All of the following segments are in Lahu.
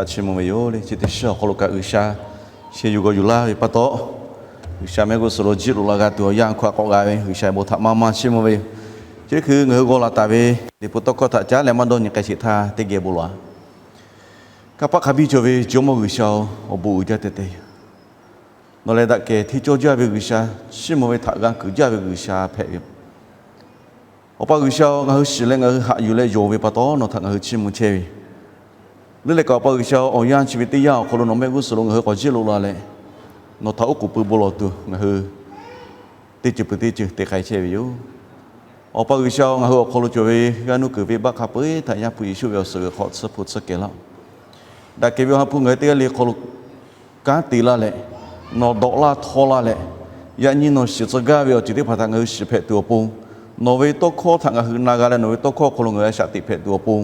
chiˇ mvuh ve yoˬ le. Chi teˇ shiˉ awˬ hk'aw lo kaꞈ G'uiˬsha sheh yuˬ g'awˬ yuˬ laˇ ve pa taw, G'uiˬsha mehˆ g'uˇ suhˍ lo jiˆ loꞈ la g'a tuˬ awˬ yanˇ hk'aw k'awꞈ g'a ve G'uiˬsha bon htaꞈ maˇ maˇ chiˇ mvuh ve yoˬ. Chi hk'e ngaˬ hui g'aw laˬ taˍ ve Liꞈ hpu tawˇ hkawˇ htaꞈ caˉ leh maˇ dawˇ nyi k'ai sheˍ htaˇ teˇ geh bon lawˬ-a. Kanˇ paˆ hk'a biˇ cawˬ ve Jawˇmawˇ G'uiˬsha-oˬ, awˬ bon uiˍ jaˇ tehꞈ te yoˬ. Nawˬ lehˬ daꞈ kehˬ hteˇ cawˇ jaˇ ve G'uiˬsha, chiˇ mvuh ve htaꞈ g'a kuiˬ jaˇ ve G'uiˬsha hpehꞈ ve yoˬ. Awˬ pa G'uiˬsha-oˬ, ngaˬ hui shiˍ leh ngaˬ hui haꞈ yuˬ leh yonˍ ve pa taw nawˬ htaꞈ ngaˬ hui chiˇ mvuh chehˇ ve yoˬ. Leuˉ leh kaꞈ Awˬ pa G'uiˬsha-oˬ, awˬ yanˇ chi ve teˇ yanˇ awˬ hk'aw lo nawˬ mehˆ g'uˇ suhˍ lo ngaˬ hui k'awꞈ jiˆ loꞈ la leh, nawˬ htaꞈ oˉ k'oˍ pui bon lawˬ tuˬ ngaˬ hui teˇ ceuˬ peuˬ teˇ ceuˬ te k'ai chehˇ ve yoˬ. Awˬ pa G'uiˬsha-oˬ, ngaˬ hui awˬ hk'aw lo cawˬ ve g'aˇ nuˇ kuiˬ venˇbaˆ hk'a peu-eˬ htaꞈ Yaˇ hpu Yeˍsuˆ ve awˬ suhˍ g'uiˬ hk'aw tsuhˇ hpu tsuhˇ kehˬ laˇ-oˆ. Daꞈ kehˬ ve Awˬ ha hpu ngaˬ hui teˇ g'aˇ le hk'aw lo kanˉ te laˇ leh, nawˬ dawꞈ laˇ htawˇ laˇ leh, yaꞈ nyi nawˬ shiˍ tcuh gaˇ ve awˬ ceuˬ teˇ hpaˍ htaꞈ ngaˬ hui shiˍ hpehꞈ tuˬ awˬ pon, nawˬ ve tawˇ hkawˇ htaꞈ ngaˬ hui na g'a leh nawˬ ve tawˇ hkawˇ awˬ hk'aw lo ngaˬ hui a shaꞈ teꞈ hpehꞈ tuˬ awˬ pon,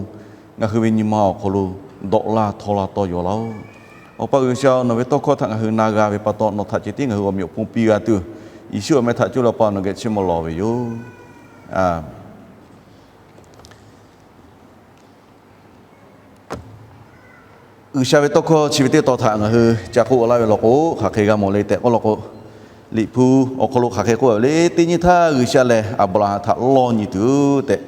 ngaˬ hui ve nyi ma awˬ hk'aw lo dawꞈ laˇ htawˇ laˇ tawˇ yaw laˇ-oˆ. Awˬ pa G'uiˬsha-oˬ, nawˬ ve tawˇ hkawˇ htaꞈ ngaˬ hui na g'a ve pa taw nawˬ htaꞈ ceh tiˉ ngaˬ hui awˬ meꞈ awˬ hponˇ piˇ g'a tuˬ, Yeˍsuˆ awˬ meh htaꞈ coˇ leh Awˬ pa nawˬ geh chiˇ mvuh lawˬ ve yoˬ. G'uiˬsha ve tawˇ hkawˇ chi ve teˇ tawn htaꞈ ngaˬ hui ca k'oˆ laˇ ve law k'o, hk'aˬ hk'e g'a mawˬ le tehꞈ k'oˆ law k'o, Liꞈ hpu awˬ hk'aw lo hk'aˬ hk'e k'oˆ ve le, teˇ nyi htaˇ G'uiˬsha lehˬ Aˍbraˍhanˍ htaꞈ lawˇ nyi tuˬ tehꞈ,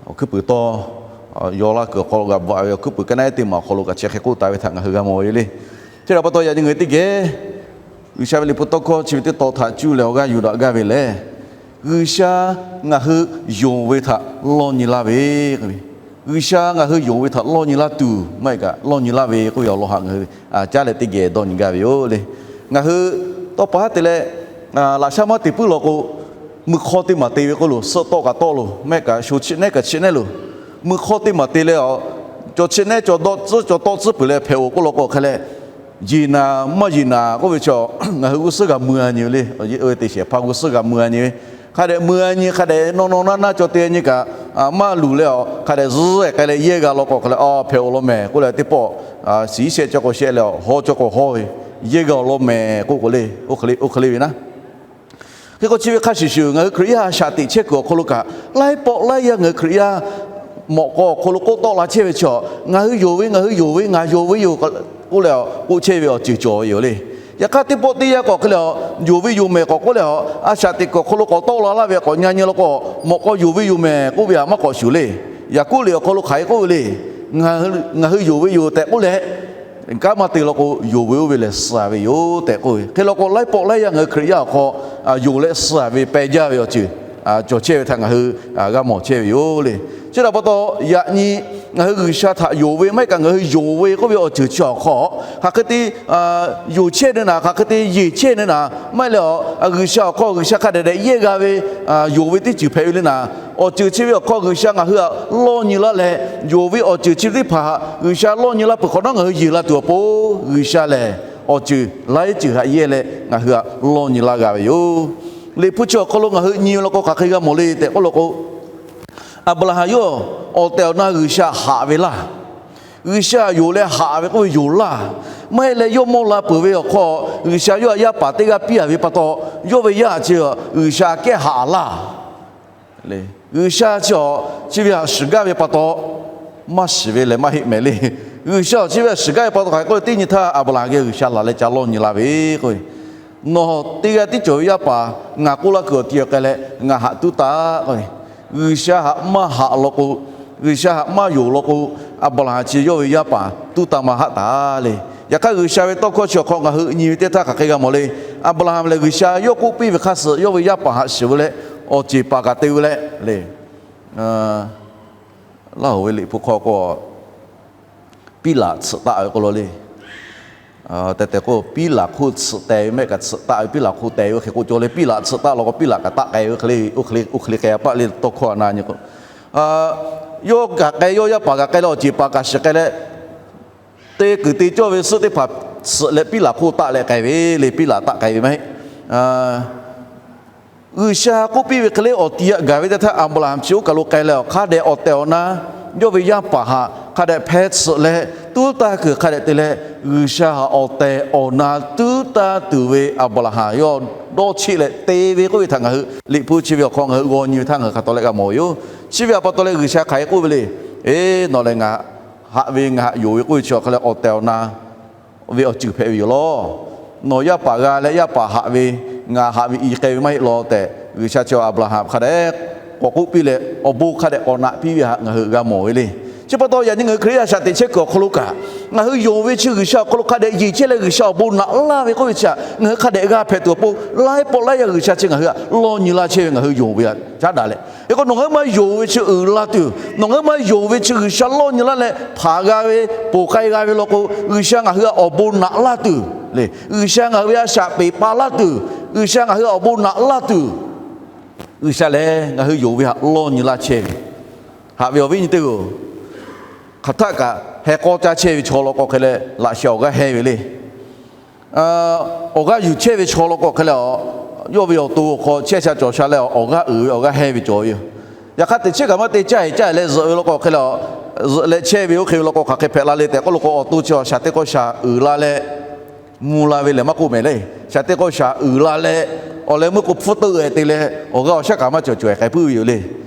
awˬ hkuiˉ puiˍ tawˇ yaw laˇ kuiˬ awˬ hk'aw lo g'a bvuhꞈ ve awˬ hkuiˉ puiˍ ka naˉ teˇ maˬ awˬ hk'aw lo kaꞈ chi hk'e k'oˆ taˍ ve htaꞈ ngaˬ hui g'a mawˬ ve le. Chi htaꞈ pa taw yaꞈ nyi ngaˬ hui teˇ geh G'uiˬsha ve Liꞈ hpu tawˇ hkawˇ chi ve teˇ tawn htaꞈ cuˇ leh awˬ g'aˇ yuˬ daꞈ gaˇ ve lehˬ, G'uiˬsha ngaˬ hui yonˍ ve htaꞈ lawˇ nyi laˇ ve, G'uiˬsha ngaˬ hui yonˍ ve htaꞈ lawˇ nyi laˇ tuˬ maˇ heˆ kaꞈ lawˇ nyi laˇ ve k'oˆ ve awˬ lawn htaꞈ ngaˬ hui caˉ leh teˇ geh dawˇ nyi gaˇ ve yoˬ le. Ngaˬ hui tawˇ pa haˉ te leh, laꞈ shaˉ maˇ te puiˉ law k'o, mui hk'awˇ teˇ maˬ te ve k'oˆ loˬ, suhˆ tawˆ kaꞈ tawˆ loˬ, mehˆ kaꞈ sho chiˆ nehˉ kaꞈ chiˆ nehˉ loˬ. Mui hk'awˇ teˇ maˬ te leh, cawˬ chiˆ nehˉ cawˬ dawˆ tcuhˉ cawˬ tawˆ tcuhˉ peuˬ leh hpehꞈ-oˬ k'oˆ law k'o hk'e leh, yeˬ naˍ maˇ yeˬ naˍ k'oˆ ve chaw, ngaˬ hui g'uˇ suhˉ g'a mui-a nyi ve le. Oˇ ve te shehˍ hpaˇ g'uˇ suhˉ g'a mui-a nyi ve, hk'a dehꞈ mui-a nyi, hk'a dehꞈ nawˇ nawˇ naˇ naˇ cawˬ te nyi kaꞈ, maˇ luˬ leh, hk'a dehꞈ zuhˆ k'ai leh yehˇ g'a law k'o hk'e leh, a hpehꞈ-oˬ law mehˍ k'oˆ leh teˇ pawˆ shiˍ iˉ shehˆ cawˬ k'o shehˆ leh, haw cawˬ k'o haw ve, yehˇ g'a-oˬ law mehˍ k'oˆ k'o le, oˇ hk'e le ve naˉ. Hk'e k'o chi ve hk'a shuˍ shuˍ ngaˬ hui Hkriꞈ yaˇ a shaꞈ teꞈ chehˇ kuiˬ awˬ hk'aw lo kaꞈ, laiˉ pawˆ laiˉ yaˇ ngaˬ hui Hkriꞈ yaˇ mawꞈ k'aw awˬ hk'aw lo k'oˆ tawˆ la chehˇ ve chaw, ngaˬ hui yonˍ ve, ngaˬ hui yonˍ ve, ngaˬ yonˍ ve yoˬ k'oˆ leh k'oˆ chehˇ ve awˬ ceuˬ cawˬ ve yoˬ le. Yaꞈ hk'aˇ teˇ pawˆ teˇ yanˇ k'awꞈ hk'e leh, yonˍ ve yoˬ mehˍ k'awꞈ k'oˆ leh, a shaꞈ teꞈ kuiˬ awˬ hk'aw lo k'awꞈ tawˆ la laˇ ve k'awꞈ nyi nyi law k'o, mawꞈ k'aw yonˍ ve yoˬ mehˍ k'oˆ ve htaꞈ maˇ k'awꞈ shuˍ le. Yaˍkoˆ liꞈ awˬ hk'aw lo hk'aˬ hk'e k'oˆ ve le. Ngaˬ hui yonˍ ve yoˬ tehꞈ k'oˆ leh, kanˉ maˇ te law k'o, yonˍ ve oˇ ve lehˬ suh ve yoˬ tehꞈ k'oˆ ve. Hk'e law k'o, laiˉ pawˆ laiˉ yaˇ ngaˬ hui Hkriꞈ yaˇ awˬ hk'aw yonˍ leh suh ve peh jaˇ ve awˬ ceuˬ cawˬ chehˇ ve htaꞈ ngaˬ hui g'a mawˬ chehˇ ve yoˬ le. Chi htaꞈ pa taw, yaꞈ nyi ngaˬ hui G'uiˬsha htaꞈ yonˍ ve maˇ heˆ kaꞈ ngaˬ hui yonˍ ve k'oˆ ve awˬ ceuˬ chi awˬ hk'aw, hk'aˬ hk'e te yonˍ chehˇ ne naˍ, hk'aˬ hk'e te yeˬ chehˇ ne naˍ, maˇ heˆ leh, G'uiˬsha awˬ hk'aw G'uiˬsha hk'a dehꞈ dehꞈ yehˇ g'a ve, yonˍ ve teˇ ceuˬ hpehꞈ ve le naˍ. Awˬ ceuˬ chi ve awˬ hk'aw G'uiˬsha ngaˬ hui htaꞈ lawˇ nyi laˇ leh, yonˍ ve awˬ ceuˬ chi ve teˇ hpaˍ htaꞈ G'uiˬsha lawˇ nyi laˇ peuˬ hk'awꞈ nawˉ ngaˬ hui yeˬ la tuˬ awˬ pon, G'uiˬsha lehˬ awˬ ceuˬ laiˉ ceuˬ htaꞈ yehˇ leh ngaˬ hui htaꞈ lawˇ nyi laˇ g'a ve yoˬ. Liꞈ hpu chi awˬ hk'aw lo ngaˬ hui nyi ve law k'o, hk'aˬ hk'e g'a mawˬ le tehꞈ k'oˆ law k'o, Aˍbraˍhanˍ yawˇ awˬ tehˬ awˬ na G'uiˬsha haꞈ ve laˇ. G'uiˬsha yonˍ leh haꞈ ve k'oˆ ve yonˍ laˇ. Maˇ heˆ leh, yawˇ mawˇ la peuˬ ve awˬ hk'aw G'uiˬsha yawˇ htaꞈ yaˇ paˍ teˇ g'aˇ piˇ-a ve pa taw, yawˇ ve yaˇ chi G'uiˬsha kehˉ haꞈ laˇ. G'uiˬsha chi awˬ chi ve htaꞈ shiˍ gaˇ ve pa taw, maˇ shiˍ ve lehˬ maˇ heˆ mehˍ le. G'uiˬsha awˬ chi ve htaꞈ shiˍ gaˇ ve pa taw hk'aˬ hk'e k'oˆ ve, teˇ nyi htaˇ Aˍbraˍhanˍ geh G'uiˬsha laˬ leh ca lawˇ nyi la ve k'o, nawˬ teˇ g'aˇ tiˉ cawˬ ve yaˇ paˍ ngaˬ k'oˆ laˇ kuiˬ awˬ ti awˬ k'ai leh ngaˬ haꞈ tuˉ taˍ k'o, G'uiˬsha htaꞈ maˇ haꞈ law k'o, G'uiˬsha htaꞈ maˇ yonˍ law k'o, Aˍbraˍhanˍ chi yawˇ ve yaˇ paˍ tuˉ taˍ maˇ haˆ taˍ le. Yaꞈ hk'aˇ, G'uiˬsha ve tawˇ hkawˇ chi awˬ hk'aw ngaˬ hui nyi ve teˇ htaˇ hk'aˬ hk'e g'a mawˬ le. Aˍbraˍhanˍ lehˬ, G'uiˬsha yawˇ k'oˆ piˇ ve hk'aˇ suh yawˇ ve yaˇ paˍ haꞈ shiˍ ve leh, awˬ ceˬ paˍ kaꞈ te ve leh le. Laˇ hoˍ ve Liꞈ hpu hk'aw k'o, piˉlaꞈ tsuhꞈ taˆ ve k'oˆ law le. Tehꞈ tehꞈ k'o, piˉlaꞈ hk'oˆ tsuhꞈ teh ve mehˆ kaꞈ tsuhꞈ taˆ ve, piˉlaꞈ hk'oˆ teh ve oˇ hk'e k'oˆ cawˬ le. Piˉlaꞈ tsuhꞈ taˆ law k'o, piˉlaꞈ kaꞈ taˆ k'ai ve, oˇ hk'e le k'ai-a paˆ le tawˇ hkawˇ a na nyi k'o, yawˇ kaꞈ k'ai, yawˇ yaˇ paˍ kaꞈ k'ai leh, awˬ ceˬ paˍ kaꞈ shiˍ k'ai leh, te kuiˬ te cawˇ ve suhˆ teˇ hpaˍ tsuhꞈ leh piˉlaꞈ hk'oˆ taˆ leh k'ai ve le. Piˉlaꞈ taˆ k'ai ve maˇ heˆ. G'uiˬsha k'oˆ piˇ ve hk'e le, awˬ ti htaꞈ gaˬ ve teˇ htaˇ Aˍbraˍhanˍ chi oˇ kaˬ lo k'ai leh, hk'a dehꞈ awˬ tehˬ awˬ na yawˇ ve yaˇ paˍ htaꞈ hk'a dehꞈ hpeh tsuhꞈ leh, tuˉ taˇ kuiˬ hk'a dehꞈ te leh, G'uiˬsha htaꞈ awˬ tehˬ awˬ na tuˉ taˇ tuˬ ve Aˍbraˍhanˍ yawˇ dawˇ cheˆ leh te ve k'oˆ ve htaꞈ ngaˬ hui Liꞈ hpu chi ve awˬ hk'aw ngaˬ hui g'aw nyi ve htaˇ ngaˬ hui hk'a taw leh g'a mawˬ ve yoˬ. Chi ve htaꞈ pa taw leh G'uiˬsha hk'aˬ hk'e k'oˆ ve le. Eˬ, nawˬ lehˬ ngaˬ haꞈ ve ngaˬ haꞈ yonˍ ve k'oˆ ve chi awˬ hk'aˇ leh awˬ tehˬ awˬ na ve awˬ ceuˬ hpehꞈ ve yoˬ law. Nawˬ yaˇ paˍ g'a leh yaˇ paˍ haꞈ ve, ngaˬ haꞈ ve i k'ai ve maˇ heˆ law tehꞈ, G'uiˬsha chi Aˍbraˍhanˍ hk'a dehꞈ k'awꞈ k'oˆ piˇ leh, awˬ bon hk'a dehꞈ k'awꞈ naꞈ piˇ ve htaꞈ ngaˬ hui g'a mawˬ ve le. Chi pa taw, yaꞈ nyi ngaˬ hui Hkriꞈ yaˇ a shaꞈ teꞈ chehˇ kuiˬ awˬ hk'aw lo kaꞈ, ngaˬ hui yonˍ ve chi G'uiˬsha awˬ hk'aw lo hk'a dehꞈ yeˬ chehˇ leh G'uiˬsha awˬ bon naꞈ laˇ ve k'oˆ ve chi htaꞈ ngaˬ hui hk'a dehꞈ g'a hpehꞈ tuˬ awˬ pon, laiˉ pawˆ laiˉ yaˇ G'uiˬsha chi ngaˬ hui htaꞈ lawˇ nyi laˇ chehˇ ve ngaˬ hui yonˍ ve htaꞈ caˉ daꞈ leh, hk'e k'o nawˬ ngaˬ hui maˇ yonˍ ve chi uiˍ la tuˬ, nawˬ ngaˬ hui maˇ yonˍ ve chi G'uiˬsha lawˇ nyi laˇ leh hpanˍ g'a ve, ponˬ k'ai g'a ve law k'o, G'uiˬsha ngaˬ hui htaꞈ awˬ bon naꞈ laˇ tuˬ le. G'uiˬsha ngaˬ hui ve a shaꞈ peꞈ pa laˇ tuˬ, G'uiˬsha ngaˬ hui htaꞈ awˬ bon naꞈ laˇ tuˬ, G'uiˬsha lehˬ ngaˬ hui yonˍ ve htaꞈ lawˇ nyi laˇ chehˇ ve. Haꞈ ve awˬ viˉ nyi teˇ-oˬ, hk'aˬ htaˆ kaꞈ heh k'awˇ caˇ chehˇ ve chaw law k'o hk'e leh laꞈ sheh awˬ g'aˇ hehnˇ ve le. Awˬ g'aˇ yuˬ chehˇ ve chaw law k'o hk'e leh, yawˇ ve awˬ to awˬ hk'aw chehˇ sha cawˬ sha leh awˬ g'aˇ uiˍ ve awˬ g'aˇ hehnˇ ve cawˬ ve yoˬ. Yaꞈ hk'aˇ teˇ chiˉ kaꞈ maˇ te caˇ eˬ caˇ eˬ leh zuhꞈ ve law k'o hk'e leh, zuhꞈ leh chehˇ ve oˇ hk'e ve law k'o hk'aˬ hk'e hpehꞈ la le tehꞈ k'oˆ law k'o, awˬ to chi shaˍ teˇ k'awˇ shaˍ uiˍ la leh mvuh la ve lehˬ maˇ k'oˆ mehˍ le. Shaˍ teˇ k'awˇ shaˍ uiˍ la leh, awˬ leh meuˇ k'o hpfuhˇ teuˆ-e te leh awˬ g'aˇ awˬ shaˉ kaꞈ maˇ cawˬ cawˬ-e k'ai puiˉ ve yoˬ le.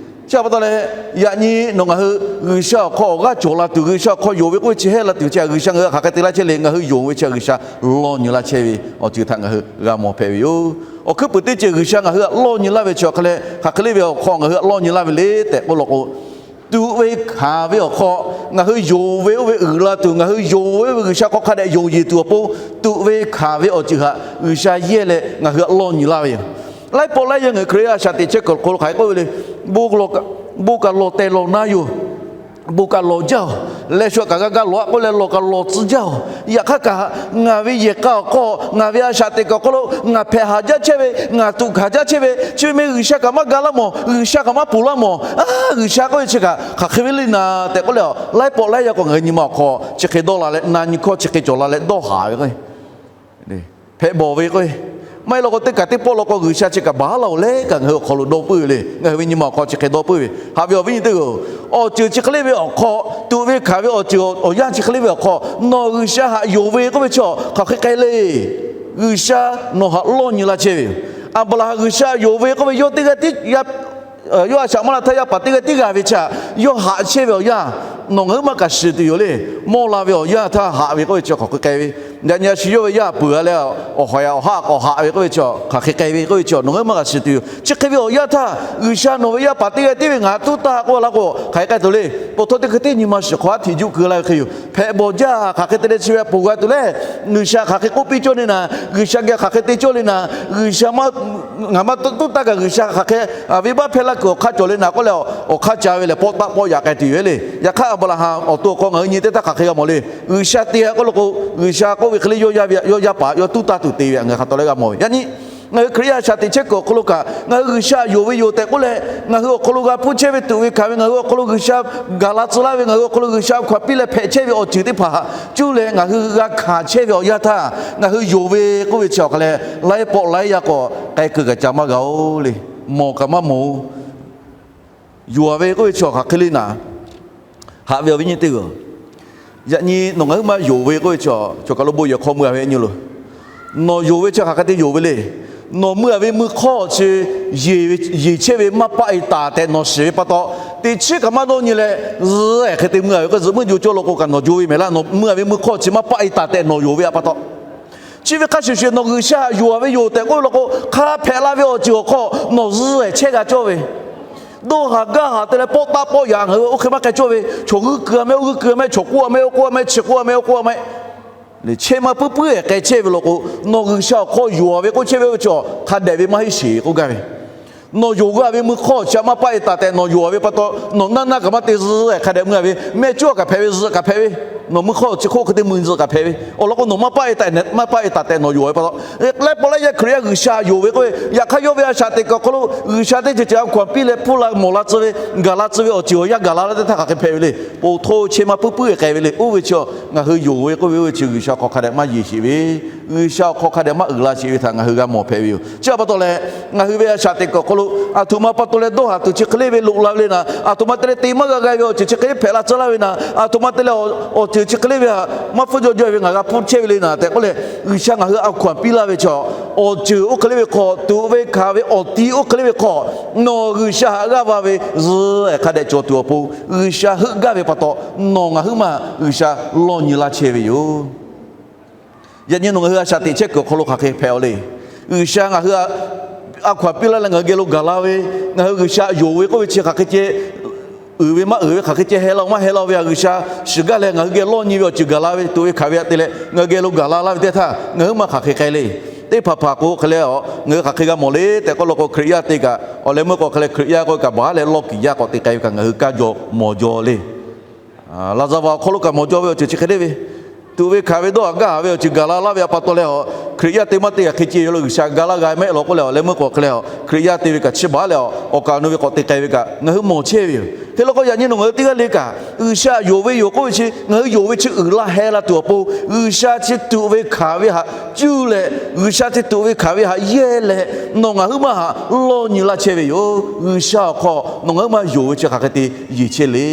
Chi pa taw leh, yaꞈ nyi nawˬ ngaˬ hui G'uiˬsha awˬ hk'aw awˬ g'aˇ cawˬ la tuˬ, G'uiˬsha awˬ hk'aw yonˍ ve k'oˆ ve chi hehnˇ la tuˬ chi htaꞈ G'uiˬsha ngaˬ hui hk'aˬ hk'e te laˇ chehˇ le. Ngaˬ hui yonˍ ve chi htaꞈ G'uiˬsha lawˇ nyi laˇ chehˇ ve awˬ ceuˬ htaꞈ ngaˬ hui g'a mawˬ hpehꞈ ve yoˬ. Awˬ hkuiˉ puiˍ teˇ ceuˬ G'uiˬsha ngaˬ hui htaꞈ lawˇ nyi laˇ ve chi awˬ hk'e leh hk'aˬ hk'e le ve awˬ hk'aw ngaˬ hui htaꞈ lawˇ nyi laˇ ve le tehꞈ k'oˆ law k'o, tuꞈ ve hkanˍ ve awˬ hk'aw ngaˬ hui yonˍ ve oˇ ve uiˍ la tuˬ, ngaˬ hui yonˍ ve oˇ ve G'uiˬsha hk'aw hk'a dehꞈ yonˍ yeˬ tuˬ awˬ pon, tuꞈ ve hkanˍ ve awˬ ceuˬ htaꞈ G'uiˬsha yehˇ leh ngaˬ hui htaꞈ lawˇ nyi laˇ ve yoˬ. Laiˉ pawˆ laiˉ yaˇ ngaˬ hui Hkriꞈ yaˇ a shaꞈ teꞈ chehˇ kuiˬ awˬ hk'aw lo hk'aˬ hk'e k'oˆ ve le. Bon kaꞈ lawˬ teh lawˬ na yoˬ. Bon kaꞈ lawˬ jaˇ-oˬ. Leh shu kaꞈ g'a ga lawˬ-a k'oˆ leh lawˬ kaꞈ lawˬ tcuh jaˇ-oˬ. Yaꞈ hk'aˇ kaꞈ, ngaˬ ve yehˬ k'a awˬ hk'aw, ngaˬ ve a shaꞈ teꞈ kuiˬ awˬ hk'aw lo ngaˬ hpehꞈ haˍ jaˇ chehˇ ve, ngaˬ tuꞈ hkanˍ jaˇ chehˇ ve, chi ve meh G'uiˬsha kaꞈ maˇ ga laˇ mawˬ, G'uiˬsha kaꞈ maˇ ponˬ laˇ mawˬ. A, G'uiˬsha k'oˆ ve chi kaꞈ hk'aˬ hk'e ve le naˍ tehꞈ k'oˆ leh, laiˉ pawˆ laiˉ yaˇ k'o ngaˬ hui nyi ma awˬ hk'aw chi hk'e dawˇ la leh, na nyi hkawˇ chi hk'e cawˬ la leh dawˇ haˍ ve k'o, hpehꞈ bawˬ ve k'o, maˇ heˆ law k'o teˇ kaꞈ teˇ pawˆ law k'o G'uiˬsha chi kaꞈ baˬ laˇ-oˬ leh kaꞈ ngaˬ hui awˬ hk'aw lo dawˇ puiˉ ve le. Ngaˬ hui ve nyi ma awˬ hk'aw chi hk'e dawˇ puiˉ ve. Haꞈ ve awˬ viˉ nyi teˇ-oˬ, awˬ ceuˬ chi hk'e le ve awˬ hk'aw, tuꞈ ve hkanˍ ve awˬ ceuˬ awˬ yanˇ chi hk'e le ve awˬ hk'aw, nawˬ G'uiˬsha htaꞈ yonˍ ve k'oˆ ve chi hk'aˬ hk'e k'ai le. G'uiˬsha nawˬ htaꞈ lawˇ nyi laˇ chehˇ ve yoˬ. Aˍbraˍhanˍ G'uiˬsha htaꞈ yonˍ ve k'oˆ ve yawˇ teˇ g'aˇ tiˉ, yawˇ a shaꞈ maˇ la htaˇ yaˇ paˍ teˇ g'aˇ tiˉ g'a ve chi htaꞈ yawˇ haꞈ chehˇ ve awˬ yanˇ, nawˬ ngaˬ hui maˇ kaꞈ shiˍ tuˬ yoˬ le. Mawˇ la ve awˬ yanˇ htaˇ haꞈ ve k'oˆ ve chi hk'aˬ hk'e k'ai ve. Yaꞈ nyi a shu yawˇ ve yaˇ peuˬ-a leh, awˬ hawˍ yaꞈ awˬ haˉ k'awꞈ haꞈ ve k'oˆ ve chi hk'aˬ hk'e k'ai ve k'oˆ ve chi nawˬ ngaˬ hui maˇ kaꞈ shiˍ tuˬ yoˬ. Chi hk'e ve awˬ yanˇ htaˇ G'uiˬsha nawˬ ve yaˇ paˍ teˇ g'aˇ tiˉ ve ngaˬ tuˉ taˇ k'oˆ la k'o, hk'aˬ hk'e k'ai tuˬ le. Pawꞈ htawˇ teˇ hk'e teˇ nyi ma shiˍ hk'aw aˉ hteꞈ juˆ keu la ve hk'e yoˬ. Hpehꞈ bawˬ jaˇ hk'aˬ hk'e te leh chi ve htaꞈ ponˬ g'a tuˬ leh, G'uiˬsha hk'aˬ hk'e k'oˆ piˇ cawˇ le naˍ, G'uiˬsha geh hk'aˬ hk'e te cawˇ le naˍ, G'uiˬsha maˇ, ngaˬ maˇ tuˉ taˇ kaꞈ G'uiˬsha hk'aˬ hk'e ve baˆ hpehˇ laˇ kuiˬ awˬ hk'aˇ cawˬ le naˍ k'oˆ leh, awˬ hk'aˇ ca ve lehˬ pawˆ taˆ pawˆ yaꞈ k'ai tuˬ yoˬ le. Yaꞈ hk'aˇ Aˍbraˍhanˍ awˬ to awˬ hk'aw ngaˬ hui nyi teˇ htaˇ hk'aˬ hk'e g'a mawˬ le. G'uiˬsha te-a k'oˆ law k'o, G'uiˬsha k'oˆ ve hk'e le yawˇ yaˇ ve, yawˇ yaˇ paˍ yawˇ tuˉ taˇ tuˬ te ve htaꞈ ngaˬ hui hk'a tawˍ leh g'a mawˬ ve. Yaꞈ nyi ngaˬ hui Hkriꞈ yaˇ a shaꞈ teꞈ chehˇ kuiˬ awˬ hk'aw lo kaꞈ ngaˬ hui G'uiˬsha htaꞈ yonˍ ve yoˬ tehꞈ k'oˆ leh, ngaˬ hui awˬ hk'aw lo g'a hpuˇ chehˇ ve tuꞈ ve hkanˍ ve, ngaˬ hui awˬ hk'aw lo G'uiˬsha gaˬ la tcuh laˇ ve, ngaˬ hui awˬ hk'aw lo G'uiˬsha hkanˍ piˇ leh hpehꞈ chehˇ ve awˬ ceuˬ teˇ hpaˍ htaꞈ cuˇ leh ngaˬ hui g'a hkanˍ chehˇ ve awˬ yanˇ htaˇ, ngaˬ hui yonˍ ve k'oˆ ve chi awˬ hk'aˬ leh, laiˉ pawˆ laiˉ yaˇ k'awꞈ k'ai kuiˬ kaꞈ ca maˇ g'a-oˬ le. Mawˬ kaꞈ maˇ mawˬ-oˬ. Yonˍ ve k'oˆ ve chi awˬ hk'aˬ hk'e le naˍ. Haꞈ ve awˬ viˉ nyi teˇ-oˬ, yaꞈ nyi nawˬ ngaˬ hui maˇ yonˍ ve k'oˆ ve chi, cawˬ kaˬ lo bon yehˬ hk'aw mui-a ve nyi loˬ. Nawˬ yonˍ ve chi hk'aˬ hk'e te yonˍ ve le. Nawˬ mui-a ve mui hk'awˇ chi yeˬ chehˇ ve maˇ paˆ-e taˍ tehꞈ nawˬ shiˍ ve pa taw, teꞈ chiˉ kaꞈ maˇ dawˇ nyi leh, zuhꞈ hk'e te mui-a ve k'o zuhꞈ meuˇ jo cawˇ law k'o kaꞈ nawˬ jo ve mehˍ laˇ. Nawˬ mui-a ve mui hk'awˇ chi maˇ paˆ-e taˍ tehꞈ nawˬ yonˍ ve pa taw, chi ve hk'a shuˍ shuˍ nawˬ G'uiˬsha htaꞈ yonˍ ve yoˬ tehꞈ k'oˆ ve law k'o, hk'a hpehꞈ la ve awˬ ceuˬ awˬ hk'aw nawˬ zuhꞈ chehˇ g'a cawˇ ve, dawˇ haˍ gaˇ haˍ te leh pawˆ taˆ pawˆ yaꞈ ngaˬ hui oˇ hk'e maˇ k'ai cawˇ ve, chaw g'uiˇ keu-a mehˆ, oˇ g'uiˇ keu-a mehˆ, chaw k'oˆ-a mehˆ, oˇ k'oˆ-a mehˆ, chi k'oˆ-a mehˆ, oˇ k'oˆ-a mehˆ, chehˇ maˇ puiˉ puiˉ-ehˍ k'ai chehˇ ve law k'o, nawˬ G'uiˬsha awˬ hk'aw yonˍ ve k'oˆ chehˇ ve oˇ ve chi hk'a dehꞈ ve maˇ heˆ sheˍ k'oˆ gaˇ ve. Nawˬ yonˍ g'a ve mui hk'awˇ chi maˇ paˆ-e taˍ tehꞈ nawˬ yonˍ ve pa taw, nawˬ naˇ naˇ kaꞈ maˇ te zuhꞈ hk'a dehꞈ mui-a ve, mehˆ cawˇ kaꞈ hpehꞈ ve, zuhꞈ kaꞈ hpehꞈ ve, nawˬ mui hk'awˇ chi hk'oˆ hk'e te mui zuhꞈ kaꞈ hpehꞈ ve awˬ lawn k'o, nawˬ maˇ paˆ-e taˍ, maˇ paˆ-e taˍ tehꞈ nawˬ yonˍ ve pa taw, laiˉ pawˆ laiˉ yaˇ Hkriꞈ yaˇ G'uiˬsha yonˍ ve k'oˆ ve, yaꞈ hk'aˇ yawˇ ve a shaꞈ teꞈ kuiˬ awˬ hk'aw lo G'uiˬsha teˇ ceuˬ ceuˬ a hkanˍ piˇ leh hpuˇ la mawˬ la tcuh ve, gaˬ la tcuh ve awˬ ceuˬ awˬ yanˇ gaˬ la leh teˇ htaˇ hk'aˬ hk'e hpehꞈ ve le. Poˬ htoˇ chehˇ maˇ puiˉ puiˉ-ehˍ k'ai ve le. Oˇ ve chi ngaˬ hui yonˍ ve k'oˆ ve oˇ ve chi G'uiˬsha hk'aw hk'a dehꞈ maˇ yeˬ sheˍ ve G'uiˬsha awˬ hk'aw hk'a dehꞈ maˇ uiˍ la sheˍ ve htaꞈ ngaˬ hui g'a mawˬ hpehꞈ ve yoˬ. Chi htaꞈ pa taw leh, ngaˬ hui ve a shaꞈ teꞈ kuiˬ awˬ hk'aw lo aˬ htoꞈ ma pa taw leh dawˇ haˍ tuˬ chi hk'e le ve loꞈ la ve le naˍ, aˬ htoꞈ ma te leh te maˇ g'a g'a ve awˬ ceuˬ chi hk'e hpehꞈ la tcuh laˇ ve naˍ, aˬ htoꞈ ma te leh awˬ ceuˬ chi hk'e le ve htaꞈ maˇ hpfuhˇ jaw jaw ve ngaˬ g'a hpuˇ chehˇ ve le naˍ tehꞈ k'oˆ leh, G'uiˬsha ngaˬ hui a hkaw anˬ piˇ laˇ ve chaw, awˬ ceuˬ oˇ hk'e le ve hk'aw, tuꞈ ve hkanˍ ve awˬ ti oˇ hk'e le ve hk'aw, nawˬ G'uiˬsha haꞈ g'aˇ va ve zuhꞈ hk'a dehꞈ cawˬ tuˬ awˬ pon, G'uiˬsha heuˆ gaˇ ve pa taw, nawˬ ngaˬ huiˉ maˬ G'uiˬsha lawˇ nyi laˇ chehˇ ve yoˬ. Yaꞈ nyi nawˬ ngaˬ hui a shaꞈ teꞈ chehˇ kuiˬ awˬ hk'aw lo hk'aˬ hk'e hpehꞈ-oˬ le. G'uiˬsha ngaˬ hui a hkaw anˬ piˇ laˇ leh ngaˬ hui geh lo gaˬ la ve, ngaˬ hui G'uiˬsha yonˍ ve k'oˆ ve chi hk'aˬ hk'e ceh, uiˍ ve maˇ uiˍ ve hk'aˬ hk'e ceh heh la-oˬ maˇ heh la ve a G'uiˬsha shiˍ gaˇ leh ngaˬ hui geh lawˇ nyi ve awˬ ceuˬ gaˬ la ve, tuꞈ ve hkanˍ ve htaꞈ te leh ngaˬ hui geh lo gaˬ la laˇ ve teˇ htaˇ, ngaˬ huiˉ maˬ hk'aˬ hk'e k'ai le. Teˇ hpaˍ hpaˍ k'o hk'e leh a, ngaˬ hui hk'aˬ hk'e g'a mawˬ le tehꞈ k'oˆ law k'o, Hkriꞈ yaˇ te kaꞈ awˬ leh meuˇ k'o hk'e leh Hkriꞈ yaˇ k'oˆ ve kaꞈ baˬ leh lawˇ kiˍ yaˇ k'awꞈ te k'ai ve kaꞈ ngaˬ hui kaˇ jaw mawˬ jaw le. Laˍzaˍvaˍ awˬ hk'aw lo kaꞈ mawˬ jaw ve awˬ ceuˬ chi hk'e le ve, tuꞈ ve hkanˍ ve dawˇ haˍ gaˇ haˍ ve awˬ ceuˬ gaˬ la laˇ ve a pa taw leh a, Hkriꞈ yaˇ te maˇ te kaꞈ hk'e ceh yoˬ le. G'uiˬsha ga laˇ g'a mehˆ law k'oˆ leh awˬ leh meuˇ k'o hk'e leh a, Hkriꞈ yaˇ te ve kaꞈ chi baˬ leh a, awˬ kaˍ awˬ nu ve k'awꞈ te k'ai ve kaꞈ ngaˬ hui mawˬ chehˇ ve yoˬ. Hk'e law k'o, yaꞈ nyi nawˬ ngaˬ hui teˇ g'aˇ le kaꞈ G'uiˬsha yonˍ ve yoˬ k'oˆ ve chi ngaˬ hui yonˍ ve chi uiˍ la heh la tuˬ awˬ pon, G'uiˬsha chi tuꞈ ve hkanˍ ve htaꞈ cuˇ leh, G'uiˬsha chi tuꞈ ve hkanˍ ve htaꞈ yehˇ leh, nawˬ ngaˬ huiˉ maˬ htaꞈ lawˇ nyi laˇ chehˇ ve yoˬ. G'uiˬsha awˬ hk'aw nawˬ ngaˬ huiˉ maˬ yonˍ ve chi hk'aˬ hk'e te yeˬ chehˇ le.